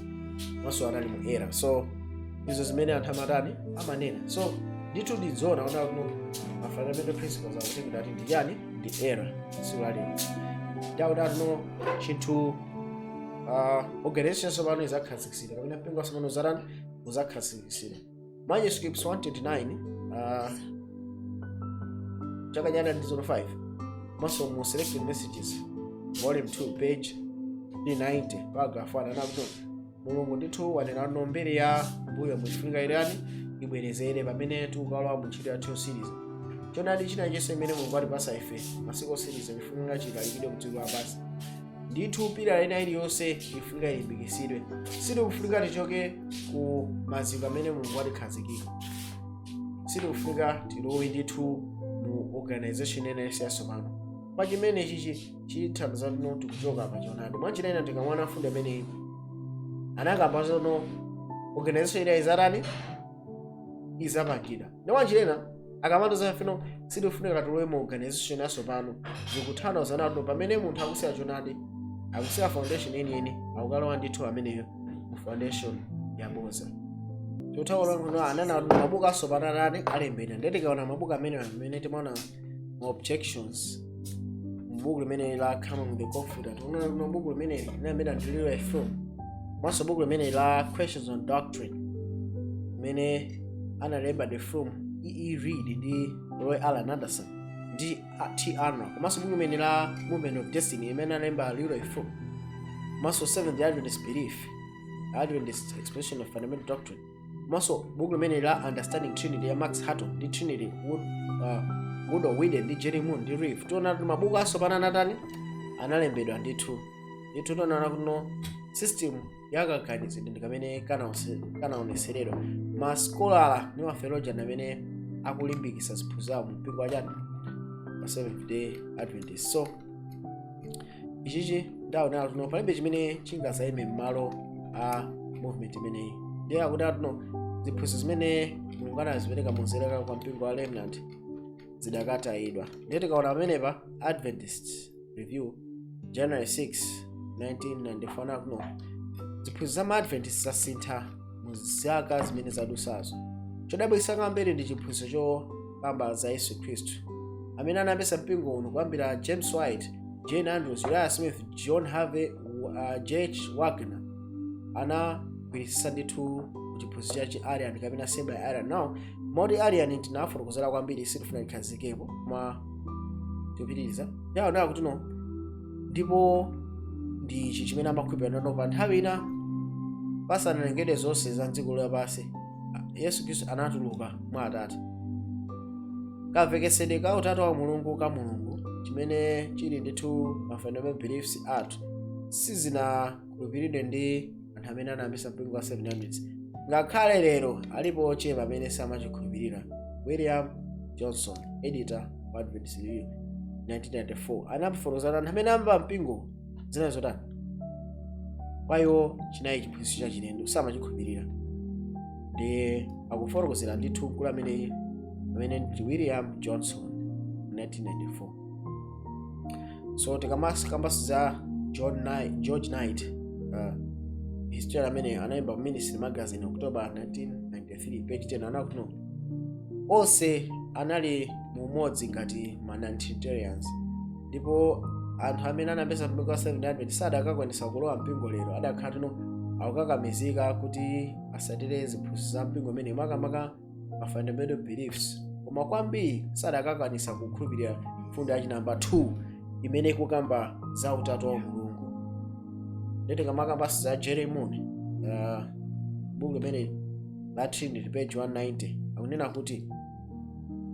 maso anali mu error. So izo zimene anthu amatani amanena. So ndithu ndizoona kuti kuno ma fundamental principles akuti ati ndi chani? Ndi error tsiku lalero. Ndakuti atino chinthu organization tsopano izakhazikitsidwa kapena mpingo tsopano uzatani? Uzakhazikitsidwa. Manuscripts 129, chaka cha 1905, maso mu Selected Messages, volume 2, page 390, paragraph 1, anakuti Mulungu ndithu wanena no, mbiri ya mbuyo muchifunika irani ibwerezere pamene tikukalowa mu ntchito yathu yosiriza. Choonadi china chonse imene Mulungu atipasa ife masiku osiriza chifunika chilalikidwe ku dziko lapansi. Ndithu pillar ina iliyonse ifunika ilimbikitsidwe. Sitikufunika tichoke ku maziko amene Mulungu atikhazikika. Sitikufunika tilowe ndithu mu organization ena yatsopano. Pa chimene chichi chithandiza tino tikuchoka pachonadi. Mwanjira ina, tikamwana mfundo imeneyi anakamba zono organization ina izatani, izapangidwa ndi mwanjira ina. Akamatoza fino sitifunika tilowe mu organization yatsopano, zikutanthauza nato pamene munthu akusiya chonadi, akusiya foundation yeniyeni, akukalowa ndithu ameneyo mu foundation yaboza. Tikuthawa anana kuti mabuku atsopano atani, alembedwa. Ndiye tikaona mabuku amene amene timaona ma objections mubuku limene la Coming the Comforter, tikuona kuti buku limene linalembedwa ndi Leroy Froom, komanso buku limene la Questions on Doctrine limene analemba ndi Froom, E E Reed ndi Roy Allan Anderson ndi T Arnold, komanso buku limene la Movement of Destiny imene analemba Leroy Froom, komanso Seventh Adventist Belief, Adventist Exposition of Fundamental Doctrine, komanso buku limene la Understanding Trinity ya Max Hutton ndi Trinity Wood, Woodrow Whedon ndi Jerry Moon ndi Reeve. Tiona kuti mabuku atsopano anatani, analembedwa ndithu ndithu. Tionana kuno system yakaganizidwe ndi kamene kanaoneseredwa ma scholar ndi ma theologian amene akulimbikitsa ziphunzitso zawo mu mpingo wachani, wa Seventh Day Adventist. So ichichi ndaonera tuno palibe chimene chingazayime m'malo a movement imeneyi. Ndiye akuti atuno ziphunzitso zimene Mulungu anazipereka munzereka kwa mpingo wa remnant zidakatayidwa. Ndiye tikaona pamenepa Adventist Review, January 6, 1994, nakuno ziphunzitso za ma-Adventist zasintha mu zaka zimene zadusazo. Chodabwitsa kwambiri ndi chiphunzitso chokamba za Yesu Khristu amene anayambitsa mpingo uno. Kuyambira James White, Jane Andrews, Uriah Smith, John Harvey, J Wagner anagwirisisa ndithu kuchiphunzitso cha chi Arian kapena semi Arian. Now moti Arian tinafotokozera kwambiri, sitifuna tikhazikepo koma tikupitiriza. Yawo kuti no, ndipo ndi ichi chimene amakhulupirira no pa nthawi ina pasanalengedwe zonse za dziko lapansi, Yesu Khristu anatuluka mwa Atate. Kamvekesedwe ka utatu wa Mulungu ka Mulungu chimene chili ndithu ma fundamental beliefs athu sizinakhulupiridwe ndi anthu amene anayambitsa mpingo wa 700. Ngakhale lero alipo ochepa amene samachikhulupirira. William Johnson, editor wa Adventist Review, 1994, anafotokozana anthu amene amva mpingo zina zotani kwa iwo chinali chiphunzitso cha chilendo, samachikhulupirira. Ndi akufotokozera ndithu mkulu amene amene ndi William Johnson, 1994. So tikamakamba za John Knight, George Knight, historian amene analemba Ministry Magazine, October 1993, page 10, anakuti onse anali mu umodzi ngati ma Trinitarians, ndipo anthu amene anapeza mpingo wa 700 sadakakwanisa kulowa mpingo lero adakhala tino akukakamizika kuti asatire ziphunzitso za mpingo umene, makamaka ma fundamental beliefs, koma kwambiri sadakakwanisa kukhulupirira mfundo yachi namba 2 imene ikukamba za utatu wa Mulungu. Ndete kamakamba za Jerry Moon, buku limene la Trinity, page 190, akunena kuti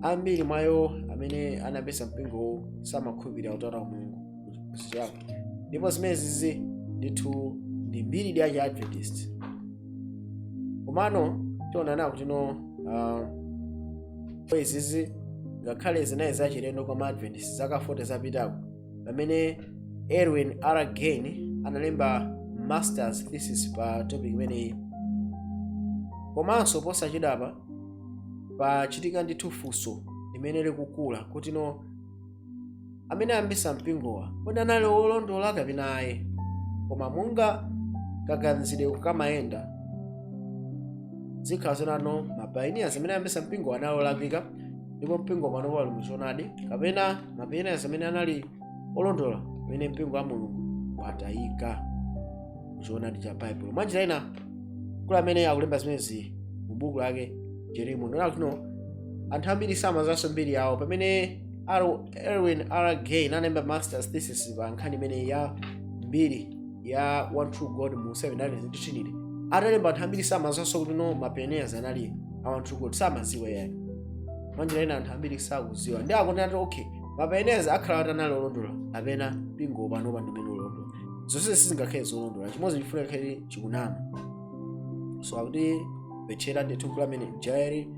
ambiri mwa iwo amene anapeza mpingowu samakhulupirira utatu wa Mulungu kuchiphunzitso chawo, ndipo zimenezi ndithu ndi mbiri ya Adventist. Komano tionana kuti no, izizi ngakhale zinali zachilendo kwa Adventist zaka 40 zapitako pamene Erwin R Gain analemba masters thesis pa topic imeneyi. Komanso posachedwapa pachitika ndithu funso limene likukula kuti no, amene ayambisa mpingowa kodi anali wolondola kapena ayi? Koma monga kaganizidwe kamayenda, zikhala zonano ma pioneers amene ayambisa mpingo anali olakwika ndipo mpingo panopo ali muchoonadi, kapena ma pioneers amene anali olondola pamene mpingo wa Mulungu watayika muchoonadi cha Baibulo. Mwanjira ina, kula amene akulemba zimenezi mu buku lake Jeremy ndona kuti no, anthu ambiri samazanso mbiri yawo pamene Erwin R Gain analemba masters thesis pa nkhani imene ya mbiri ya one true God mu 700 Trinity. Atalemba, anthu ambiri samazanso kuti no, ma pioneers anali a one true God, samaziwa yayi. Mwanjira ina, anthu ambiri sakuziwa ndi akunena kuti okay, ma pioneers akhala kuti anali olondola kapena mpingo panopa ndi umene olondola, zonse sizingakhale zolondola, chimodzi chifuna khale chikunama. So akuti betchera ndithu mkulu amene Jerry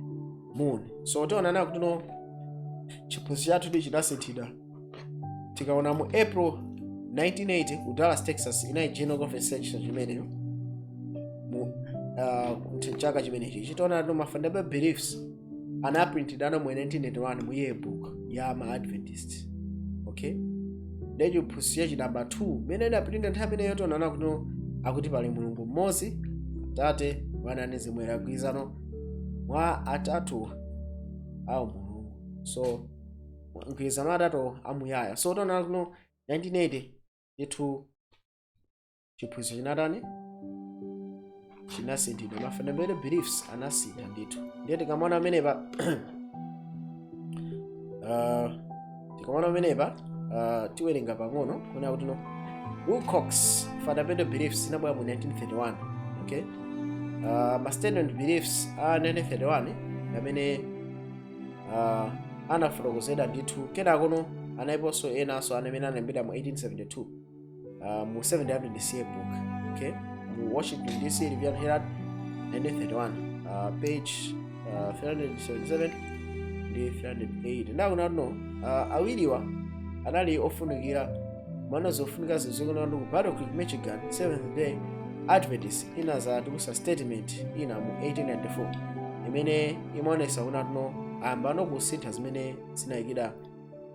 Moon. So tiona kuti no, chiphunzitso chathu ndi chinasinthidwa. Tikaona mu April 1980 ku Dallas, Texas, inali General Conference session chimeneyo mu chaka chimenechi. Chitiona no, ma fundamental beliefs anaprintidano mu 1981 mu yearbook ya ma Adventist, okay? Ndiye chiphunzitso chi number 2 mene inaprinta nthawi imeneyo, tionana kuti no, akuti pali Mulungu mmodzi, Atate, Mwana ndi Mzimu Woyera, mgwirizano mwa atatu awo Mulungu, so mgwirizano atatu amuyaya. So tionana kuno 1980 ndithu chiphunzitso chinatani? Chinasinthidwa. Ma fundamental beliefs anasintha ndithu. Ndiye tikamaona amenepa, tiwerenga pang'ono kuona kuti no, Wilcox fundamental beliefs inabwera mu 1931, okay? Ma statement beliefs a 1931 amene anafotokozedwa ndithu. Kenakono analiponso enanso amene analembedwa mu 1872 mu 7 Adventist Yearbook, okay, mu Washington DC Review and Herald, 1931, page 377 ndi 308. Ndakuna no, awiriwa anali ofunikira mwana zofunika zizikona ku Battle Creek, Michigan. Seventh Day Adventist inazatulutsa statement ina mu 1894 imene imaonesa kuti no, ayamba kusintha zimene zinayikidwa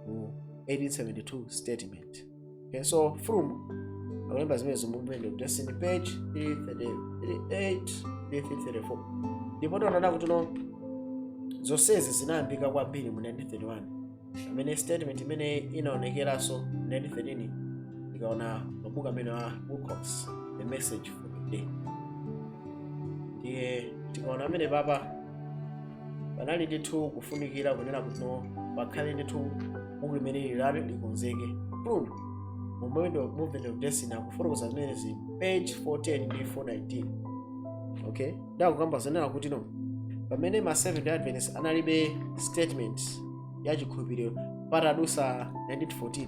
mu 1872 statement, okay? So Froom akulemba zimene Movement of Destiny, page 338 ndi 334. Ndipo tionana kuti no, zonsezi zinayambika kwambiri mu 1931 pamene statement imene inaonekeranso 1913. Ikaona mabuku amene a Wilcox, The Message for the Day. Ndiye tikaona amene papa panali ndithu kufunikira kunena kuti no, pakhale ndithu buku limene lilali likonzeke. Froom mu Movement of Destiny akufotokoza zimenezi, page 410 ndi 419, okay? Ndakukamba zonena kuti no, pamene ma Seventh Adventist analibe statement ya chikhulupiriro patadusa 1914,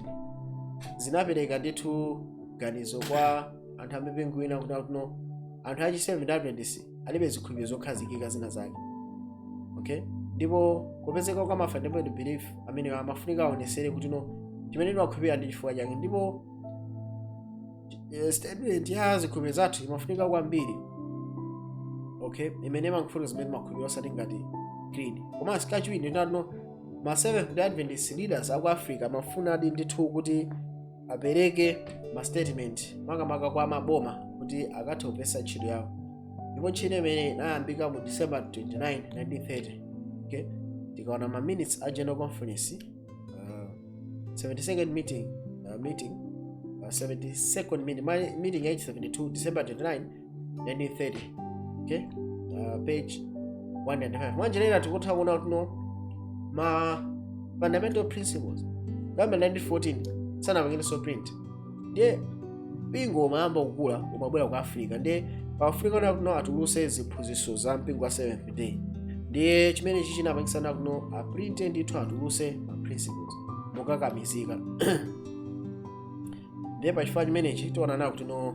zinapereka ndithu ganizo kwa anthu amipingo ina kuti no, anthu achi Seventh Adventist alibe zikhulupiriro zokhazikika zina zake, okay? Ndipo kupezeka kwa ma fundamental belief amene amafunika aonesere kuti no, chimene timakhulupirira ndi chifukwa chake, ndipo statement ya zikhulupiriro zathu imafunika kwambiri, okay, imene imakufunika zimene timakhulupirira, osati ngati creed. Komanso kachiwiri ndinatino ma Seventh Adventist leaders aku Africa amafunadi ndithu kuti apereke ma statement, makamaka kwa maboma, kuti akathe kupesa ntchito yawo. Ndipo ntchito imene inayambika mu December 29, 1930, okay? Tikaona ma minutes a General Conference, 72nd meeting, 72nd meeting, meeting ya 72, December 29, 1930, okay, page 195. Mwanjira tikutha kuona kuti no, ma fundamental principles kuyamba 1914 sanapangenso print. Ndiye mpingo umayamba kukula, umabwera ku Africa. Ndiye pa Africa kuno atuluse ziphunzitso za mpingo wa Seventh Day. Ndiye chimene chichi chinapangitsana kuno aprinte ndithu, atuluse ma principles mokakamizika. Ndiye pachifukwa chimenechi tiona nawo kuti no,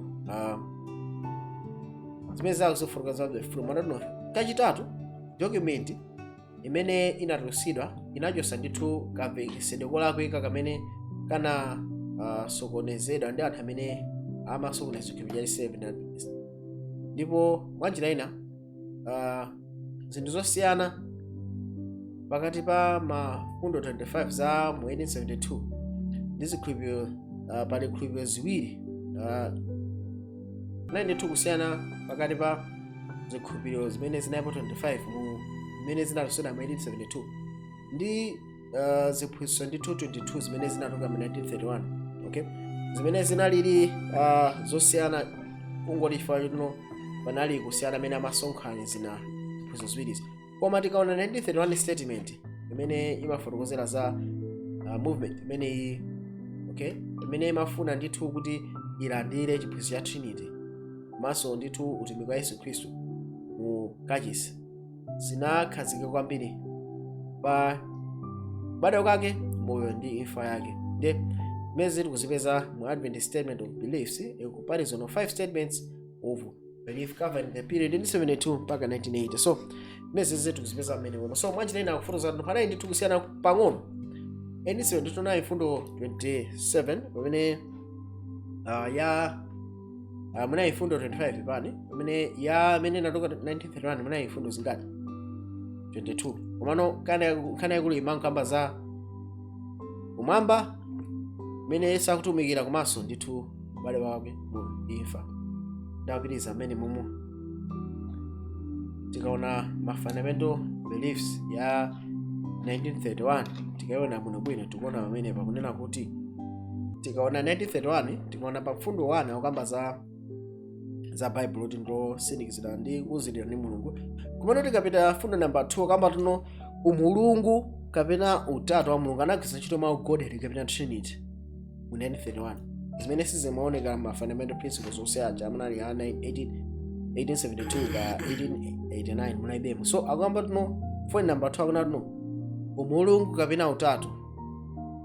zimene zako zifuruka za Froom anatino. Kachitatu, document imene inatulutsidwa inachosa ndithu kamvekesedwe kolakwika kamene kana sokonezedwa ndi anthu amene amasokoneza chikhulupiriro cha Seventh Adventist. Ndipo mwanjira ina, zinthu zosiyana pakati pa mafundo 25 za mu 1872 ndi zikhulupiriro, pali zikhulupiriro ziwiri, 92 kusiyana pakati pa zikhulupiriro zimene zinalipo 25 mu zimene zinatulutsidwa mu 1872 ndi ziphunzitso ndithu 22 zimene zinatuluka mu 1931, okay, zimene zinalili zosiyana kungoti chifukwa chino panali kusiyana amene amasonkhanizira ziphunzitso ziwirizi. Koma tikaona 1931 statement imene imafotokozera za movement imeneyi, okay, imene imafuna ndithu kuti ilandire chiphunzitso cha Trinity komanso ndithu utumiki wa Yesu Khristu mu kachisi, zinakhazikika kwambiri pa kubadwa kwake, moyo ndi imfa yake. Ndiye zimene zili kuzipeza mu Adventist Statement of Beliefs, a comparison of five statements of belief covering the period 1972 mpaka 1980. So Zimene zetu kuzipeza mmene momwe. So mwanjira ina akufotokoza kuti panali ndithu kusiyana pang'ono. Enisiwe ndithu nayi mfundo 27 pamene ya munayi mfundo 25 pani pamene ya amene inatoka 1931 munayi mfundo zingati? 22. Komano kana yakulu imankamba za kumwamba mmene Yesu akutumikira, komanso ndithu ubale wake mu imfa. Ndapitiriza mmene mumu tikaona ma fundamental beliefs ya 1931, tikaiona bwinobwino, tikuona pamene pakunena kuti tikaona 1931, tikaona pa mfundo 1 akukamba za Bible kuti ndosindikizira ndi kuuzidwa ndi Mulungu. Kumene tikapita fundo namba 2, akamba tuno umulungu kapena utatu wa Mulungu, anagwiritsa ntchito mawu Godhead kapena Trinity mu 1931, zimene sizimaoneka ma fundamental principles onse aja amene ali a 1872 ka 1889 munalibemo. So akuyamba tuno point number 2, akuna tuno umulungu kapena utatu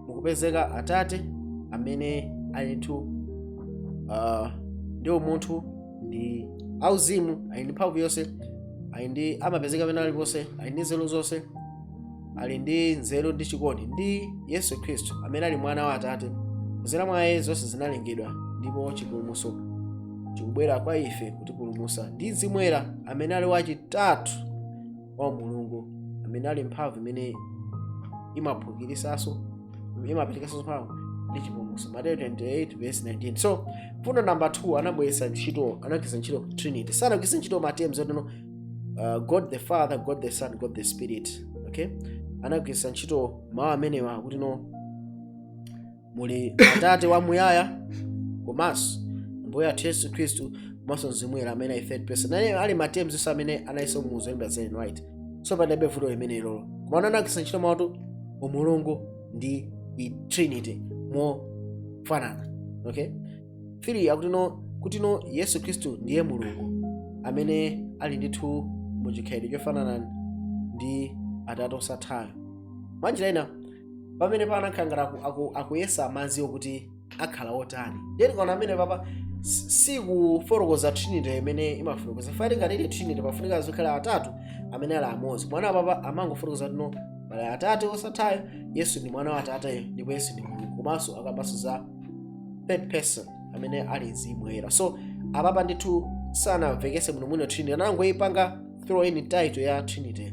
mukupezeka Atate amene ali ndithu ndi umunthu ndi auzimu, ali ndi mphamvu yonse, ali ndi amapezeka pena aliponse, ali ndi nzeru zonse, ali ndi nzeru ndi chikondi, ndi Yesu Khristu amene ali mwana wa Atate. Kudzera mwa iye zonse zinalengedwa ndipo chipulumutso chikubwera kwa ife kutipulumutsa, ndi Mzimu Woyera amene ali wachitatu wa Mulungu, amene ali mphamvu imene imaphukirisanso, imaperekanso mphamvu ndi chipulumutso, Mateyu 28 verse 19. So mfundo namba 2 anabweretsa ntchito, anagwiritsa ntchito Trinity. Sanagwiritsa ntchito ma terms otino God the Father, God the Son, God the Spirit, okay? Anagwiritsa ntchito mawu amenewa kuti no, muli Atate wamuyaya, komanso Mbuye athu Yesu Khristu, komanso Mzimu Woyera amene ali third person, ali ali ma terms onse amene analinso mu zolemba za Ellen White. So palibe vuto limenelo, koma anagwiritsa ntchito mawu umulungu ndi i Trinity mofanana, okay? 3 akuti no, kuti no, Yesu Khristu ndiye Mulungu amene ali ndithu muchikhalidwe chofanana ndi Atate osathayo. Mwanjira ina pamene panakhala ngati akuyesa madzi okuti akhala otani. Ndiye tikaona amene papa sikufotokoza Trinity imene imafotokoza fati. Ngati ili Trinity, pafunika zikhala atatu amene ali amodzi. Mwana papa amangofotokoza tino pali Atate osathayo, Yesu ndi mwana wa Atateyo, ndipo Yesu ndi Mulungu, komanso akambanso za third person amene ali Mzimu Woyera. So apapa ndithu sanamvekese bwinobwino Trinity, anangoyipanga throw in title ya Trinity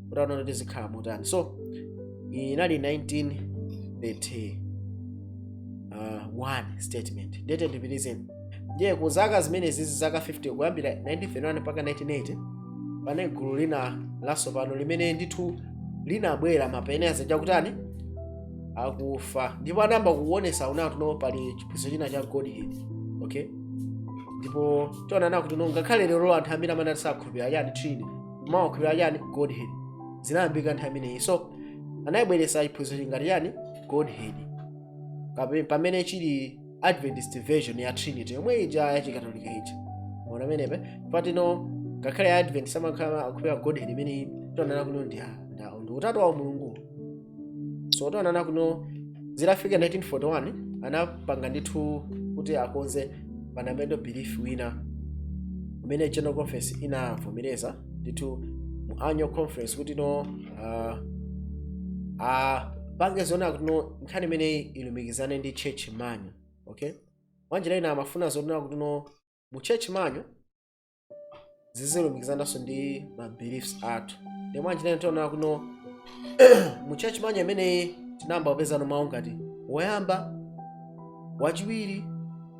kuti aone kuti zikhala motani. So inali 1931 statement. Ndete ndipitizeni. Ndiye ku zaka zimenezi, zaka 50 kuyambira 1931 mpaka 1980, pane gulu lina latsopano limene ndithu linabwera, ma pioneers chakutani akufa, ndipo anayamba kuonesa unatu no pali chiphunzitso china cha Godhead, okay? Ndipo tionana kuti no, ngakhale lero anthu ambiri amene sakhulupirira chani? Trinity. Mawakhulupirira chani? Godhead. Zinayambika nthawi imeneyi. So anayibweretsa chiphunzitso chingati chani? Godhead. Pamene chili Adventist version ya Trinity yomwe ija yachikatolika ija, ona amenepe patino ngakhale Adventist amakhala akhulupirira Godhead imene tionana kuno ndi utatu wa Mulungu. So tionana kuno zitafika 1941, anapanga ndithu kuti akonze fundamental belief wina umene General Conference inavomereza ndithu mu annual conference, kuti no, apange zoona kuti no, nkhani imeneyi ilumikizane ndi church manual, okay? Mwanjira ina amafuna zoona kuti no, mu church manual zizilumikizananso ndi ma beliefs athu. Ndi mwanjira ina tiona kuno mu church manual imeneyi tinayamba kupezano mawu ngati woyamba, wachiwiri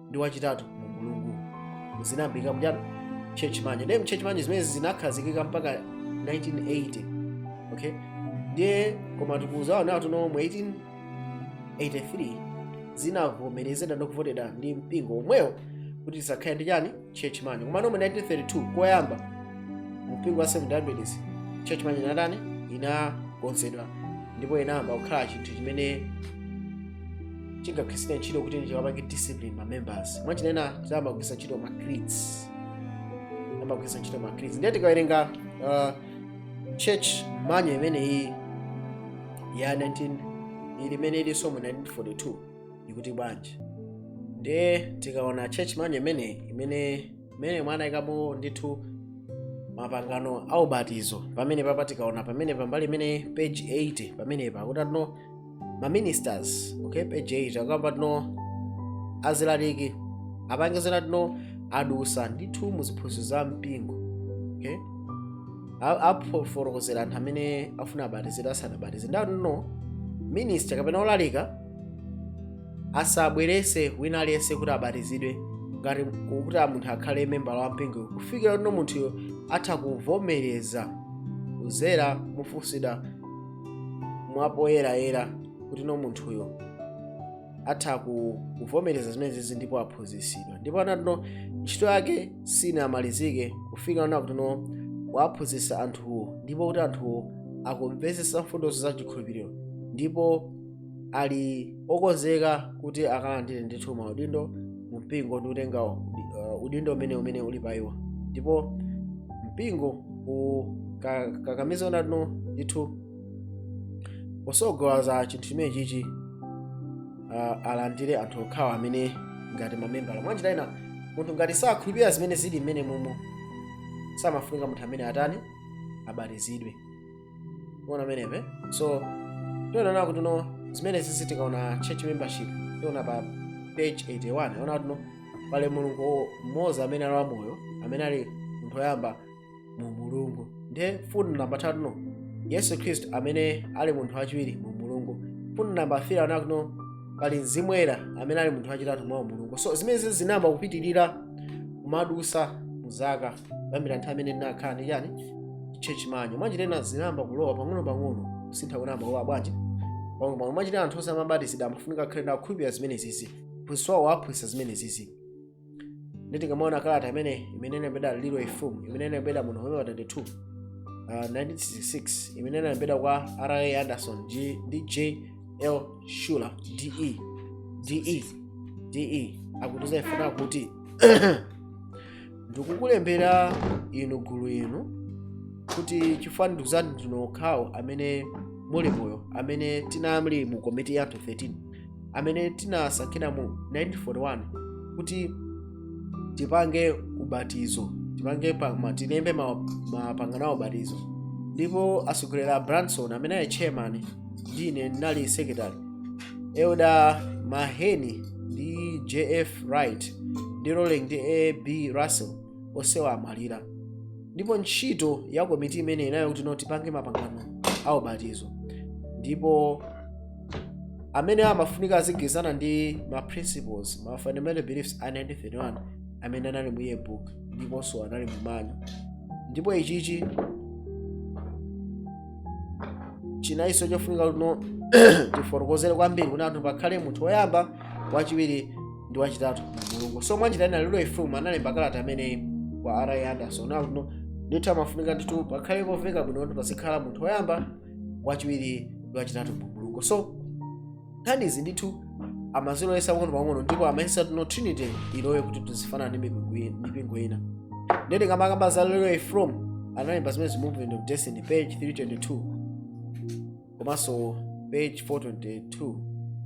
ndi wachitatu mu Mulungu. Zinayambika mchani? Church manual. Ndiye mu church manual zimene zinakhazikika mpaka 1980, okay? Ndiye koma tikuzaona tuno mu 1883 zinavomerezedwa ndi kuvotedwa ndi mpingo omwewo kuti tisakhale ndi chani? Church manual. Koma mu 1932 koyamba mpingo wa Seventh Adventist, church manual inatani? Inakonzedwa ndipo inayamba kukhala chinthu chimene chingagwiritsidwe ntchito kuti chikapange discipline ma members. Mwachinena tiyamba kugwiritsa ntchito ma creeds, tiyamba kugwiritsa ntchito ma creeds. Ndiye tikawerenga church manual imeneyi ya 19 ili imene ilinso mu 1942 ikuti bwanji? Ndiye tikaona church manual imeneyi imene mwana ikamo ndithu Mapangano a ubatizo pamene papa tikaona pamene pambali imene page 80 pamenepa akuti atino ma ministers, okay, page 8 akamba tino azilaliki apange zina tino adusa ndithu muziphunzitso za mpingo, okay, afotokozera anthu amene afuna abatizidwe asanabatizidwe. Ndati no minister kapena olalika asabwerese wina aliyense kuti abatizidwe ngati kuti munthu akhale membala wa mpingo kufikira no munthuyo atha kuvomereza kuzera mufunsidwa mwapoyerayera kuti no munthuyo atha kuvomereza zimenezi ndipo aphunzitsidwa. Ndipo anati no ntchito yake sinamalizike kufikira na kuti no waphunzitsa anthuwo ndipo kuti anthuwo akumvetsetsa mfundo za chikhulupiriro ndipo ali okonzeka kuti akalandire ndithu maudindo mu mpingo ndi kutenga udindo umene uli pa iwo. Ndipo mpingo ukakamiza unatino ndithu posogoza chinthu chimene chichi alandire anthu okhawa amene ngati mamembala. Mwanjira ina, munthu ngati sakhulupirira zimene zili mmene mumo, samafunika munthu amene atani, abatizidwe. Kuona amenepe? So tionana kuti no zimene zizi tikaona church membership, tiona pa page 81, ona kuti no pali Mulungu mmodzi amene ali wamoyo, amene ali munthu woyamba mu Mulungu. Ndiye fundo namba 3 no Yesu Khristu amene ali munthu wachiwiri mu Mulungu. Fundo namba 3 ona kuti no pali Mzimu Woyera amene ali munthu wachitatu mwa Mulungu. So zimene zinayamba kupitirira kumadusa muzaka kuyambira nthawi imene ndinakhala ndi chani, church manual. Mwanjira zinayamba kulowa pang'ono pang'ono, kusintha kunayamba kulowa bwanji? Pang'ono pang'ono. Mwanjira anthu onse amabatizidwa amafunika akhale ndi akhulupirira zimene zizi, phunzitsi wawo aphunzitsa zimene zizi. Ndi tikamaona kalata imene inalembedwa LeRoy Froom, imene inalembedwa mu November 22 1966, imene inalembedwa kwa R.A. Anderson G, ndi J L Schuler de de de, akutiza ifuna kuti ndikukulembera inu gulu inu kuti chifukwa ndikuzani ndinu okhawo amene muli moyo amene tinali mu komiti ya anthu 13 amene tinasankhira mu 1941 kuti tipange ubatizo, tipange tilembe mapangano a ubatizo. Ndipo atsogoleri a Branson amene ali chairman, ndine ndinali secretary, Elder Maheni ndi JF Wright ndi Rolling ndi A.B. Russell onsewa amwalira. Ndipo ntchito ya komiti imene inayo kuti no tipange mapangano a ubatizo ndipo amene amafunika azigwirizana ndi ma principles, ma fundamental beliefs a 1931 amene anali mu yearbook ndiponso anali mu manual. Ndipo ichichi chinayinso chofunika kuti no tifotokozere kwambiri kuti anthu pakhale munthu woyamba, wachiwiri ndi wachitatu mu Mulungu. So mwanjira ina LeRoy Froom analemba kalata amene kwa R.A. Anderson nakuti no ndithu amafunika ndithu pakhale poveka bwino kuti pazikhala munthu woyamba, wachiwiri ndi wachitatu mu Mulungu. So nkhanizi ndithu amazilowesa pang'ono pang'ono ndipo amayesa tino Trinity ilowe kuti tizifanana ndi mipingo ina. Ndeti kamakamba za LeRoy Froom, analemba zimene Movement of Destiny, page 322 komanso page 422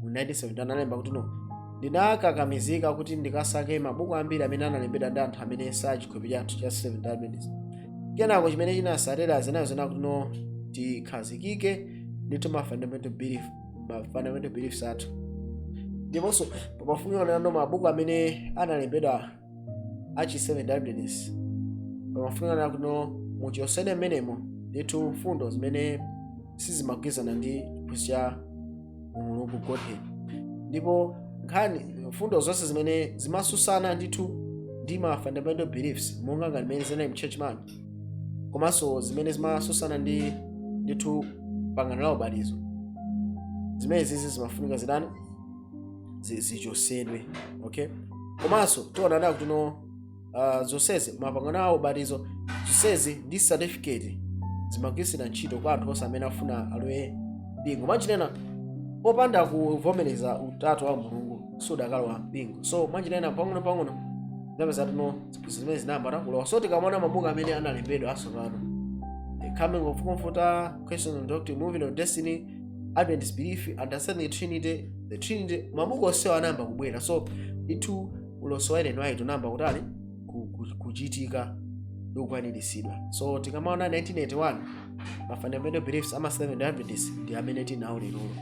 mu 1970. Analemba kuti no ndinakakamizika kuti ndikasake mabuku ambiri amene analembedwa ndi anthu amene sachikhulupiriro chathu cha Seventh Adventist. Kenako chimene chinasatira zinazo zina kuti no tikhazikike ndithu ma fundamental beliefs athu. Ndiponso pamafunika nano mabuku amene analembedwa achi Seventh Adventist, pamafunika kuno muchosene mmenemo ndithu mfundo zimene sizimagwirizana ndi chiphunzitso cha Mulungu, Godhead, ndipo nkhani mfundo zonse zimene zimasusana ndithu ndi ma fundamental beliefs monga ngati zimene zinali mchurch manual komanso zimene zimasusana ndi ndithu pangano la ubatizo, zimene zizi zimafunika zidani, zichosedwe, okay. Komanso tionana kuti no zonsezi mapangano a ubatizo zonsezi ndi certificate zimagwiritsidwa ntchito kwa anthu onse amene afuna alowe mpingo. Mwachinena popanda kuvomereza utatu wa Mulungu sudakalowa mpingo. So mwachinena pang'ono pang'ono zapeza tino ziphunzitso zimene zinayamba takulowa. So tikamaona mabuku amene analembedwa atsopano, The Coming of Comforter, Questions on Doctrine, Movement of Destiny, Adventist Belief, Understanding the Trinity, the Trinity, mabuku onsewa anayamba kubwera. So ndithu ulosi wa Ellen White unayamba kutani? Kuchitika. Ndikukwaniritsidwa. So tikamaona 1981, ma fundamental beliefs ama Seventh Adventist ndi amene tinawo lerolo,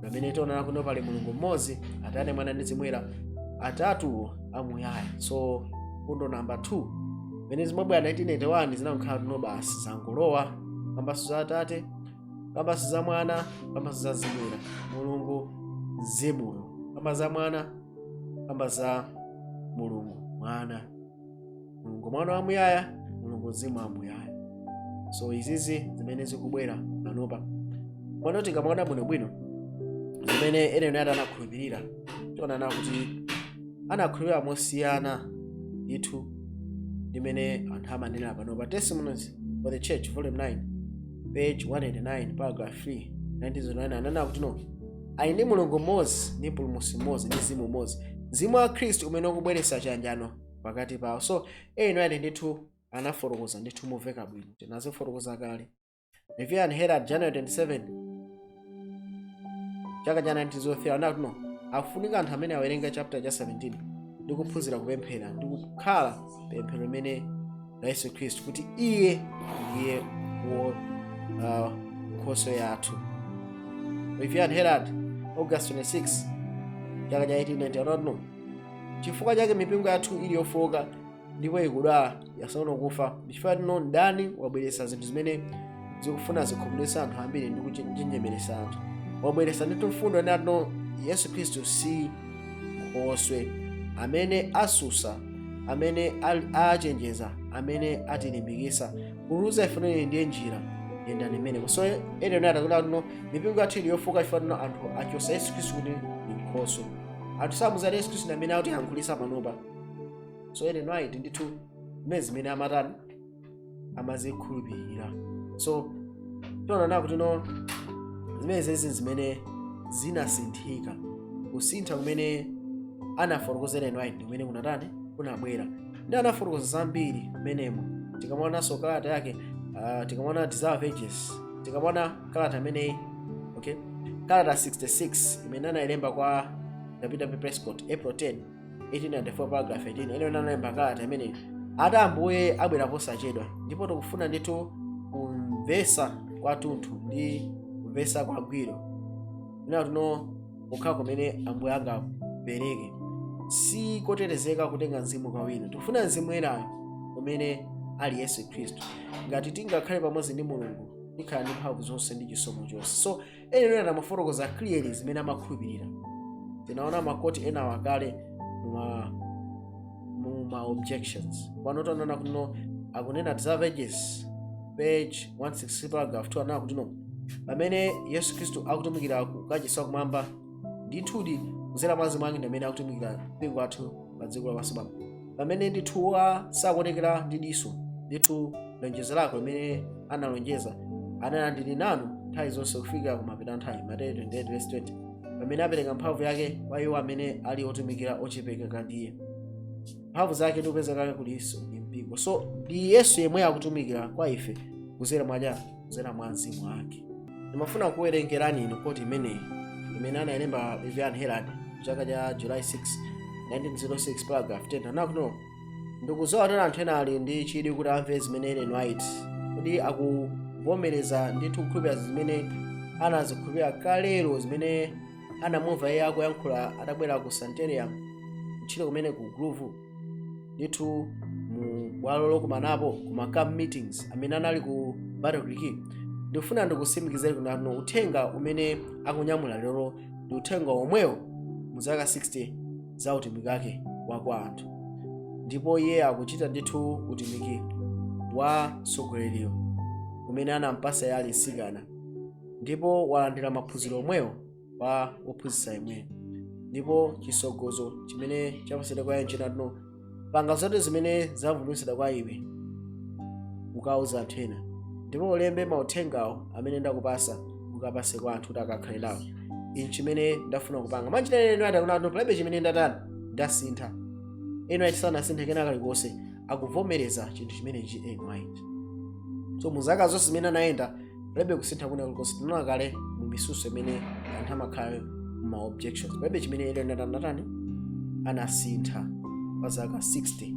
amene tionana kuno pali Mulungu mmodzi, Atate, Mwana ndi Mzimu Woyera, atatuwo amuyaya. So fundo namba 2 pamene zimabwera 1981 zinakhala tuno basi zangolowa, kambaso za Atate, kambaso za Mwana, kamba za Mzimu Woyera. Mulungu Mzimuyo, kamba za Mwana, kamba za Mulungu Mwana, Mulungu Mwana wamuyaya, Mulungu Mzimu wamuyaya. So izizi zimene zikubwera panopa pano, tikamaona bwinobwino zimene Ellen White anakhulupirira, tionana kuti anakhulupirira mosiyana ndithu ndimene anthu amanena panopa. Testimonies for the Church, volume 9, page 189, paragraph 3, 1909, ananena kuti no, ali ndi Mulungu mmodzi ndi Mpulumutsi mmodzi ndi Mzimu mmodzi, Mzimu wa Khristu umene ukubweretsa chiyanjano pakati pawo. So Ellen White ndithu anafotokoza ndithu momveka bwino, tinazifotokoza kale. Review and Herald, January 27, chaka cha 1903, anati no, akufunika anthu amene awerenga chapter cha 17 ndi kuphunzira kupemphera ndi kukhala pemphero limene la Yesu Khristu, kuti iye ndiye wo nkhoswe yathu. Review and Herald, August 26, chaka cha 1890, anati no, chifukwa chake mipingo yathu ili yofoka ndipo ikudwala, yasaona kufa, chifukwa tino mdani wabweretsa zinthu zimene zikufuna zikhumudwitsa anthu ambiri ndi kuchenjemeretsa anthu. Wabweretsa ndithu mfundo natino Yesu Khristu si nkhoswe, amene asusa, amene achenjeza, amene atilimbikitsa kuluza ifanire ndiye njira, yendani imeneko. So ene atakuti tino mipingo yathu ili yofoka chifukwa tino anthu achosa Yesu Khristu kuti ndi nkhoswe. Anthu samuzati Yesu Khristu ndi amene akutiyankhulitsa panopa. So Ellen White ndithu zimene amatani, amazikhulupirira. So tiona kuti no, zimene zezi zimene zinasinthika, kusintha kumene anafotokozera Ellen White kumene kunatani, kunabwera, ndi anafotokoza zambiri mmenemo. Tikamaonanso kalata yake, tikamaona Desire of Ages, tikamaona kalata imeneyi, okay, kalata 66 imene anayilemba kwa W. Prescott, April 10, 1894, paragraph 18, ene analemba kalata imeneyi ati Ambuye abwera posachedwa, ndipo tikufuna ndithu kumvesa kwathunthu ndi kumvesa kwagwiro ina tuno kukhala kumene Ambuye angapereke. Si kotetezeka kutenga mzimu kawiri. Tikufuna Mzimu Woyerayo umene ali Yesu Khristu. Ngati tingakhale pamodzi ndi Mulungu, tikhala ndi mphamvu zonse ndi chisomo chonse. So ene amafotokoza clearly zimene amakhulupirira. Tinaona ma quote ena wakale muma objections. Pano tanaona kuno akunena Desire of Ages, page 160, paragraph 2, anena kuti no, pamene Yesu Khristu akutumikira kukachisi kumwamba, ndithudi kudzera mwa Mzimu wake ndi amene akutumikira mpingo wathu pa dziko lapansi pano, pamene ndithu sakuonekera ndi diso. Ndithu lonjezo lako limene analonjeza anena, "Ndili nanu nthawi zonse kufikira kumapeto nthawi," Mateyu 28 verse 20, pamene apereka mphamvu yake kwa iwo amene ali otumikira ochepekeka ndiye mphamvu zake ndi kupeza kake kulinso ndi mpingo. So ndi Yesu yemwe akutumikira kwa ife kudzera mwa chani? Kudzera mwa Mzimu wake. Ndimafuna kuwerengerani inu quote imeneyi imene anayilemba Review and Herald chaka cha July 6, 1906, paragraph 10. Anakuno, "Ndikudziwa kuti anthu ena ali ndi chidwi kuti amve zimene Ellen White kuti akuvomereza ndithu kukhulupirira zimene anazikhulupirira kalero, zimene anamumva iye akuyankhula atabwera ku Sanitarium ntchito kumene ku Groove, ndithu mu bwalo lokumanapo ku camp meetings amene anali ku Battle Creek. Ndikufuna ndikutsimikizeni kuti uthenga umene akunyamula lero ndi uthenga omwewo mu zaka 60 za utumiki wake wa kwa anthu, ndipo iye akuchita ndithu utumiki wa mtsogoleriyo umene anampasa iye ali mtsikana, ndipo walandira maphunziro omwewo kwa wophunzitsa yemweyo, ndipo chisogozo chimene chapasidwa kwa iye nchinatino panga zonse zimene zavumbulutsidwa kwa iwe ukauza anthu ena, ndipo ulembe mauthengawo amene ndakupasa, ukapase kwa anthu kuti akakhale nawo. Ichi chimene ndafuna kupanga mwanjira ino." Adakunati palibe chimene ndatani, ndasintha. Eno ati sanasinthe kena kalikonse, akuvomereza chinthu chimenechi Ellen White. So mu zaka zonse zimene anayenda palibe kusintha kuna kulikonse. Tinaona kale mu misuso imene anthu amakhala ma objections, palibe chimene Ellen ndatani, anasintha pa zaka 60.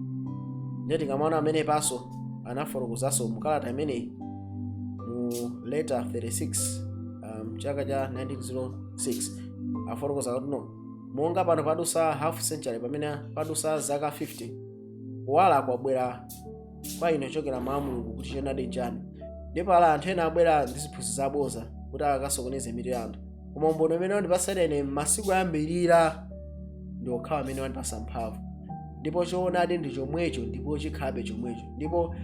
Ndiye tikamaona amene paso Anafotokozanso mukalata imeneyi mu letter 36, chaka cha 1906. Afotokoza kuti no, monga pano padusa half century, pamene padusa zaka 50, kuwala kwabwera kwa ine kuchokera mwa Mulungu kuti choonadi chani. Ndipo ala anthu ena abwera ndi ziphunzitso zaboza kuti akasokoneze mitu ya anthu, koma umboni umene wandipasa ine m'masiku ayambirira ndi okhawa amene wandipasa mphamvu. Ndipo choonadi ndi chomwecho ndipo chikhalabe chomwecho, ndipo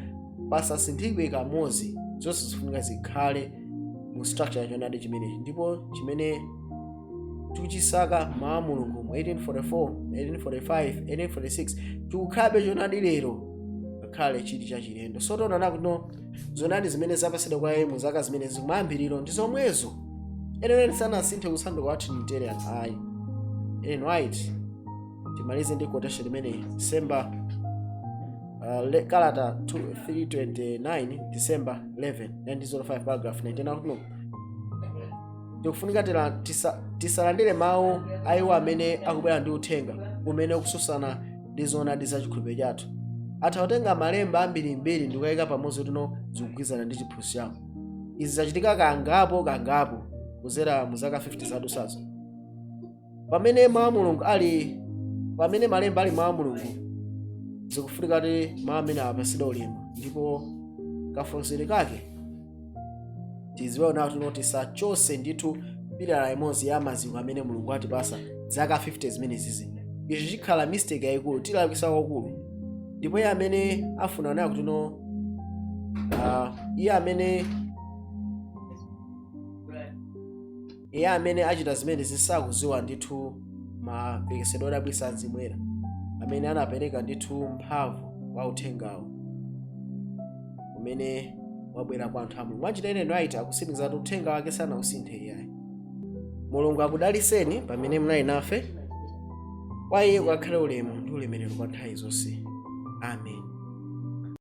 pasasinthidwe kamodzi. Zonse zifunika zikhale mu structure ya choonadi chimenechi. Ndipo chimene tikuchisaka mawu a Mulungu mu 1844, 1845, 1846 chikukhalabe choonadi lero, ngakhale chili chachilendo. So tiona kuti no, zoonadi zimene zapasidwa kwa iye mu zaka zimene zikumayambiriro ndi zomwezo. Ellen sanasinthe kusanduka wa Trinitarian, ayi. Ellen White, timalize ndi quotation imeneyi. December, kalata 329, December 11 1905, paragraph 19, akuti no, tikufunika tisalandire mawu a iwo amene akubwera ndi uthenga umene ukususana ndi zoonadi za chikhulupiriro chathu. Atha kutenga malemba ambirimbiri ndi kukayika pamodzi kuti no, zikugwirizana ndi chiphunzitso chawo. Izi zachitika kangapo kangapo kuzera mu zaka 50 zadusazo. Pamene mawu a Mulungu ali, pamene malemba ali mawu a Mulungu, zikufunika kuti mawu amene apasidwe ulemu ndipo kafunsire kake tiziwe nawo tuno. Tisachose ndithu pilala imodzi ya maziko amene Mulungu atipasa zaka 50 zimenezizi. Ichi chikhala mistake yayikulu, tilakwisa kwakulu. Ndipo iye amene afuna nayo kuti no, iye amene achita zimene zisakuziwa ndithu mapekesedwe odabwitsa a Mzimu Woyera amene anapereka ndithu mphamvu kwa uthengawo umene wabwera kwa anthu a Mulungu. Mwachita Ellen White akusimikiza kuti uthenga wake sanausinthe iyayi. Mulungu akudaliseni pamene munali nafe. Kwa iye kukakhale ulemu ndi ulemerero kwa nthawi zonse. Amen.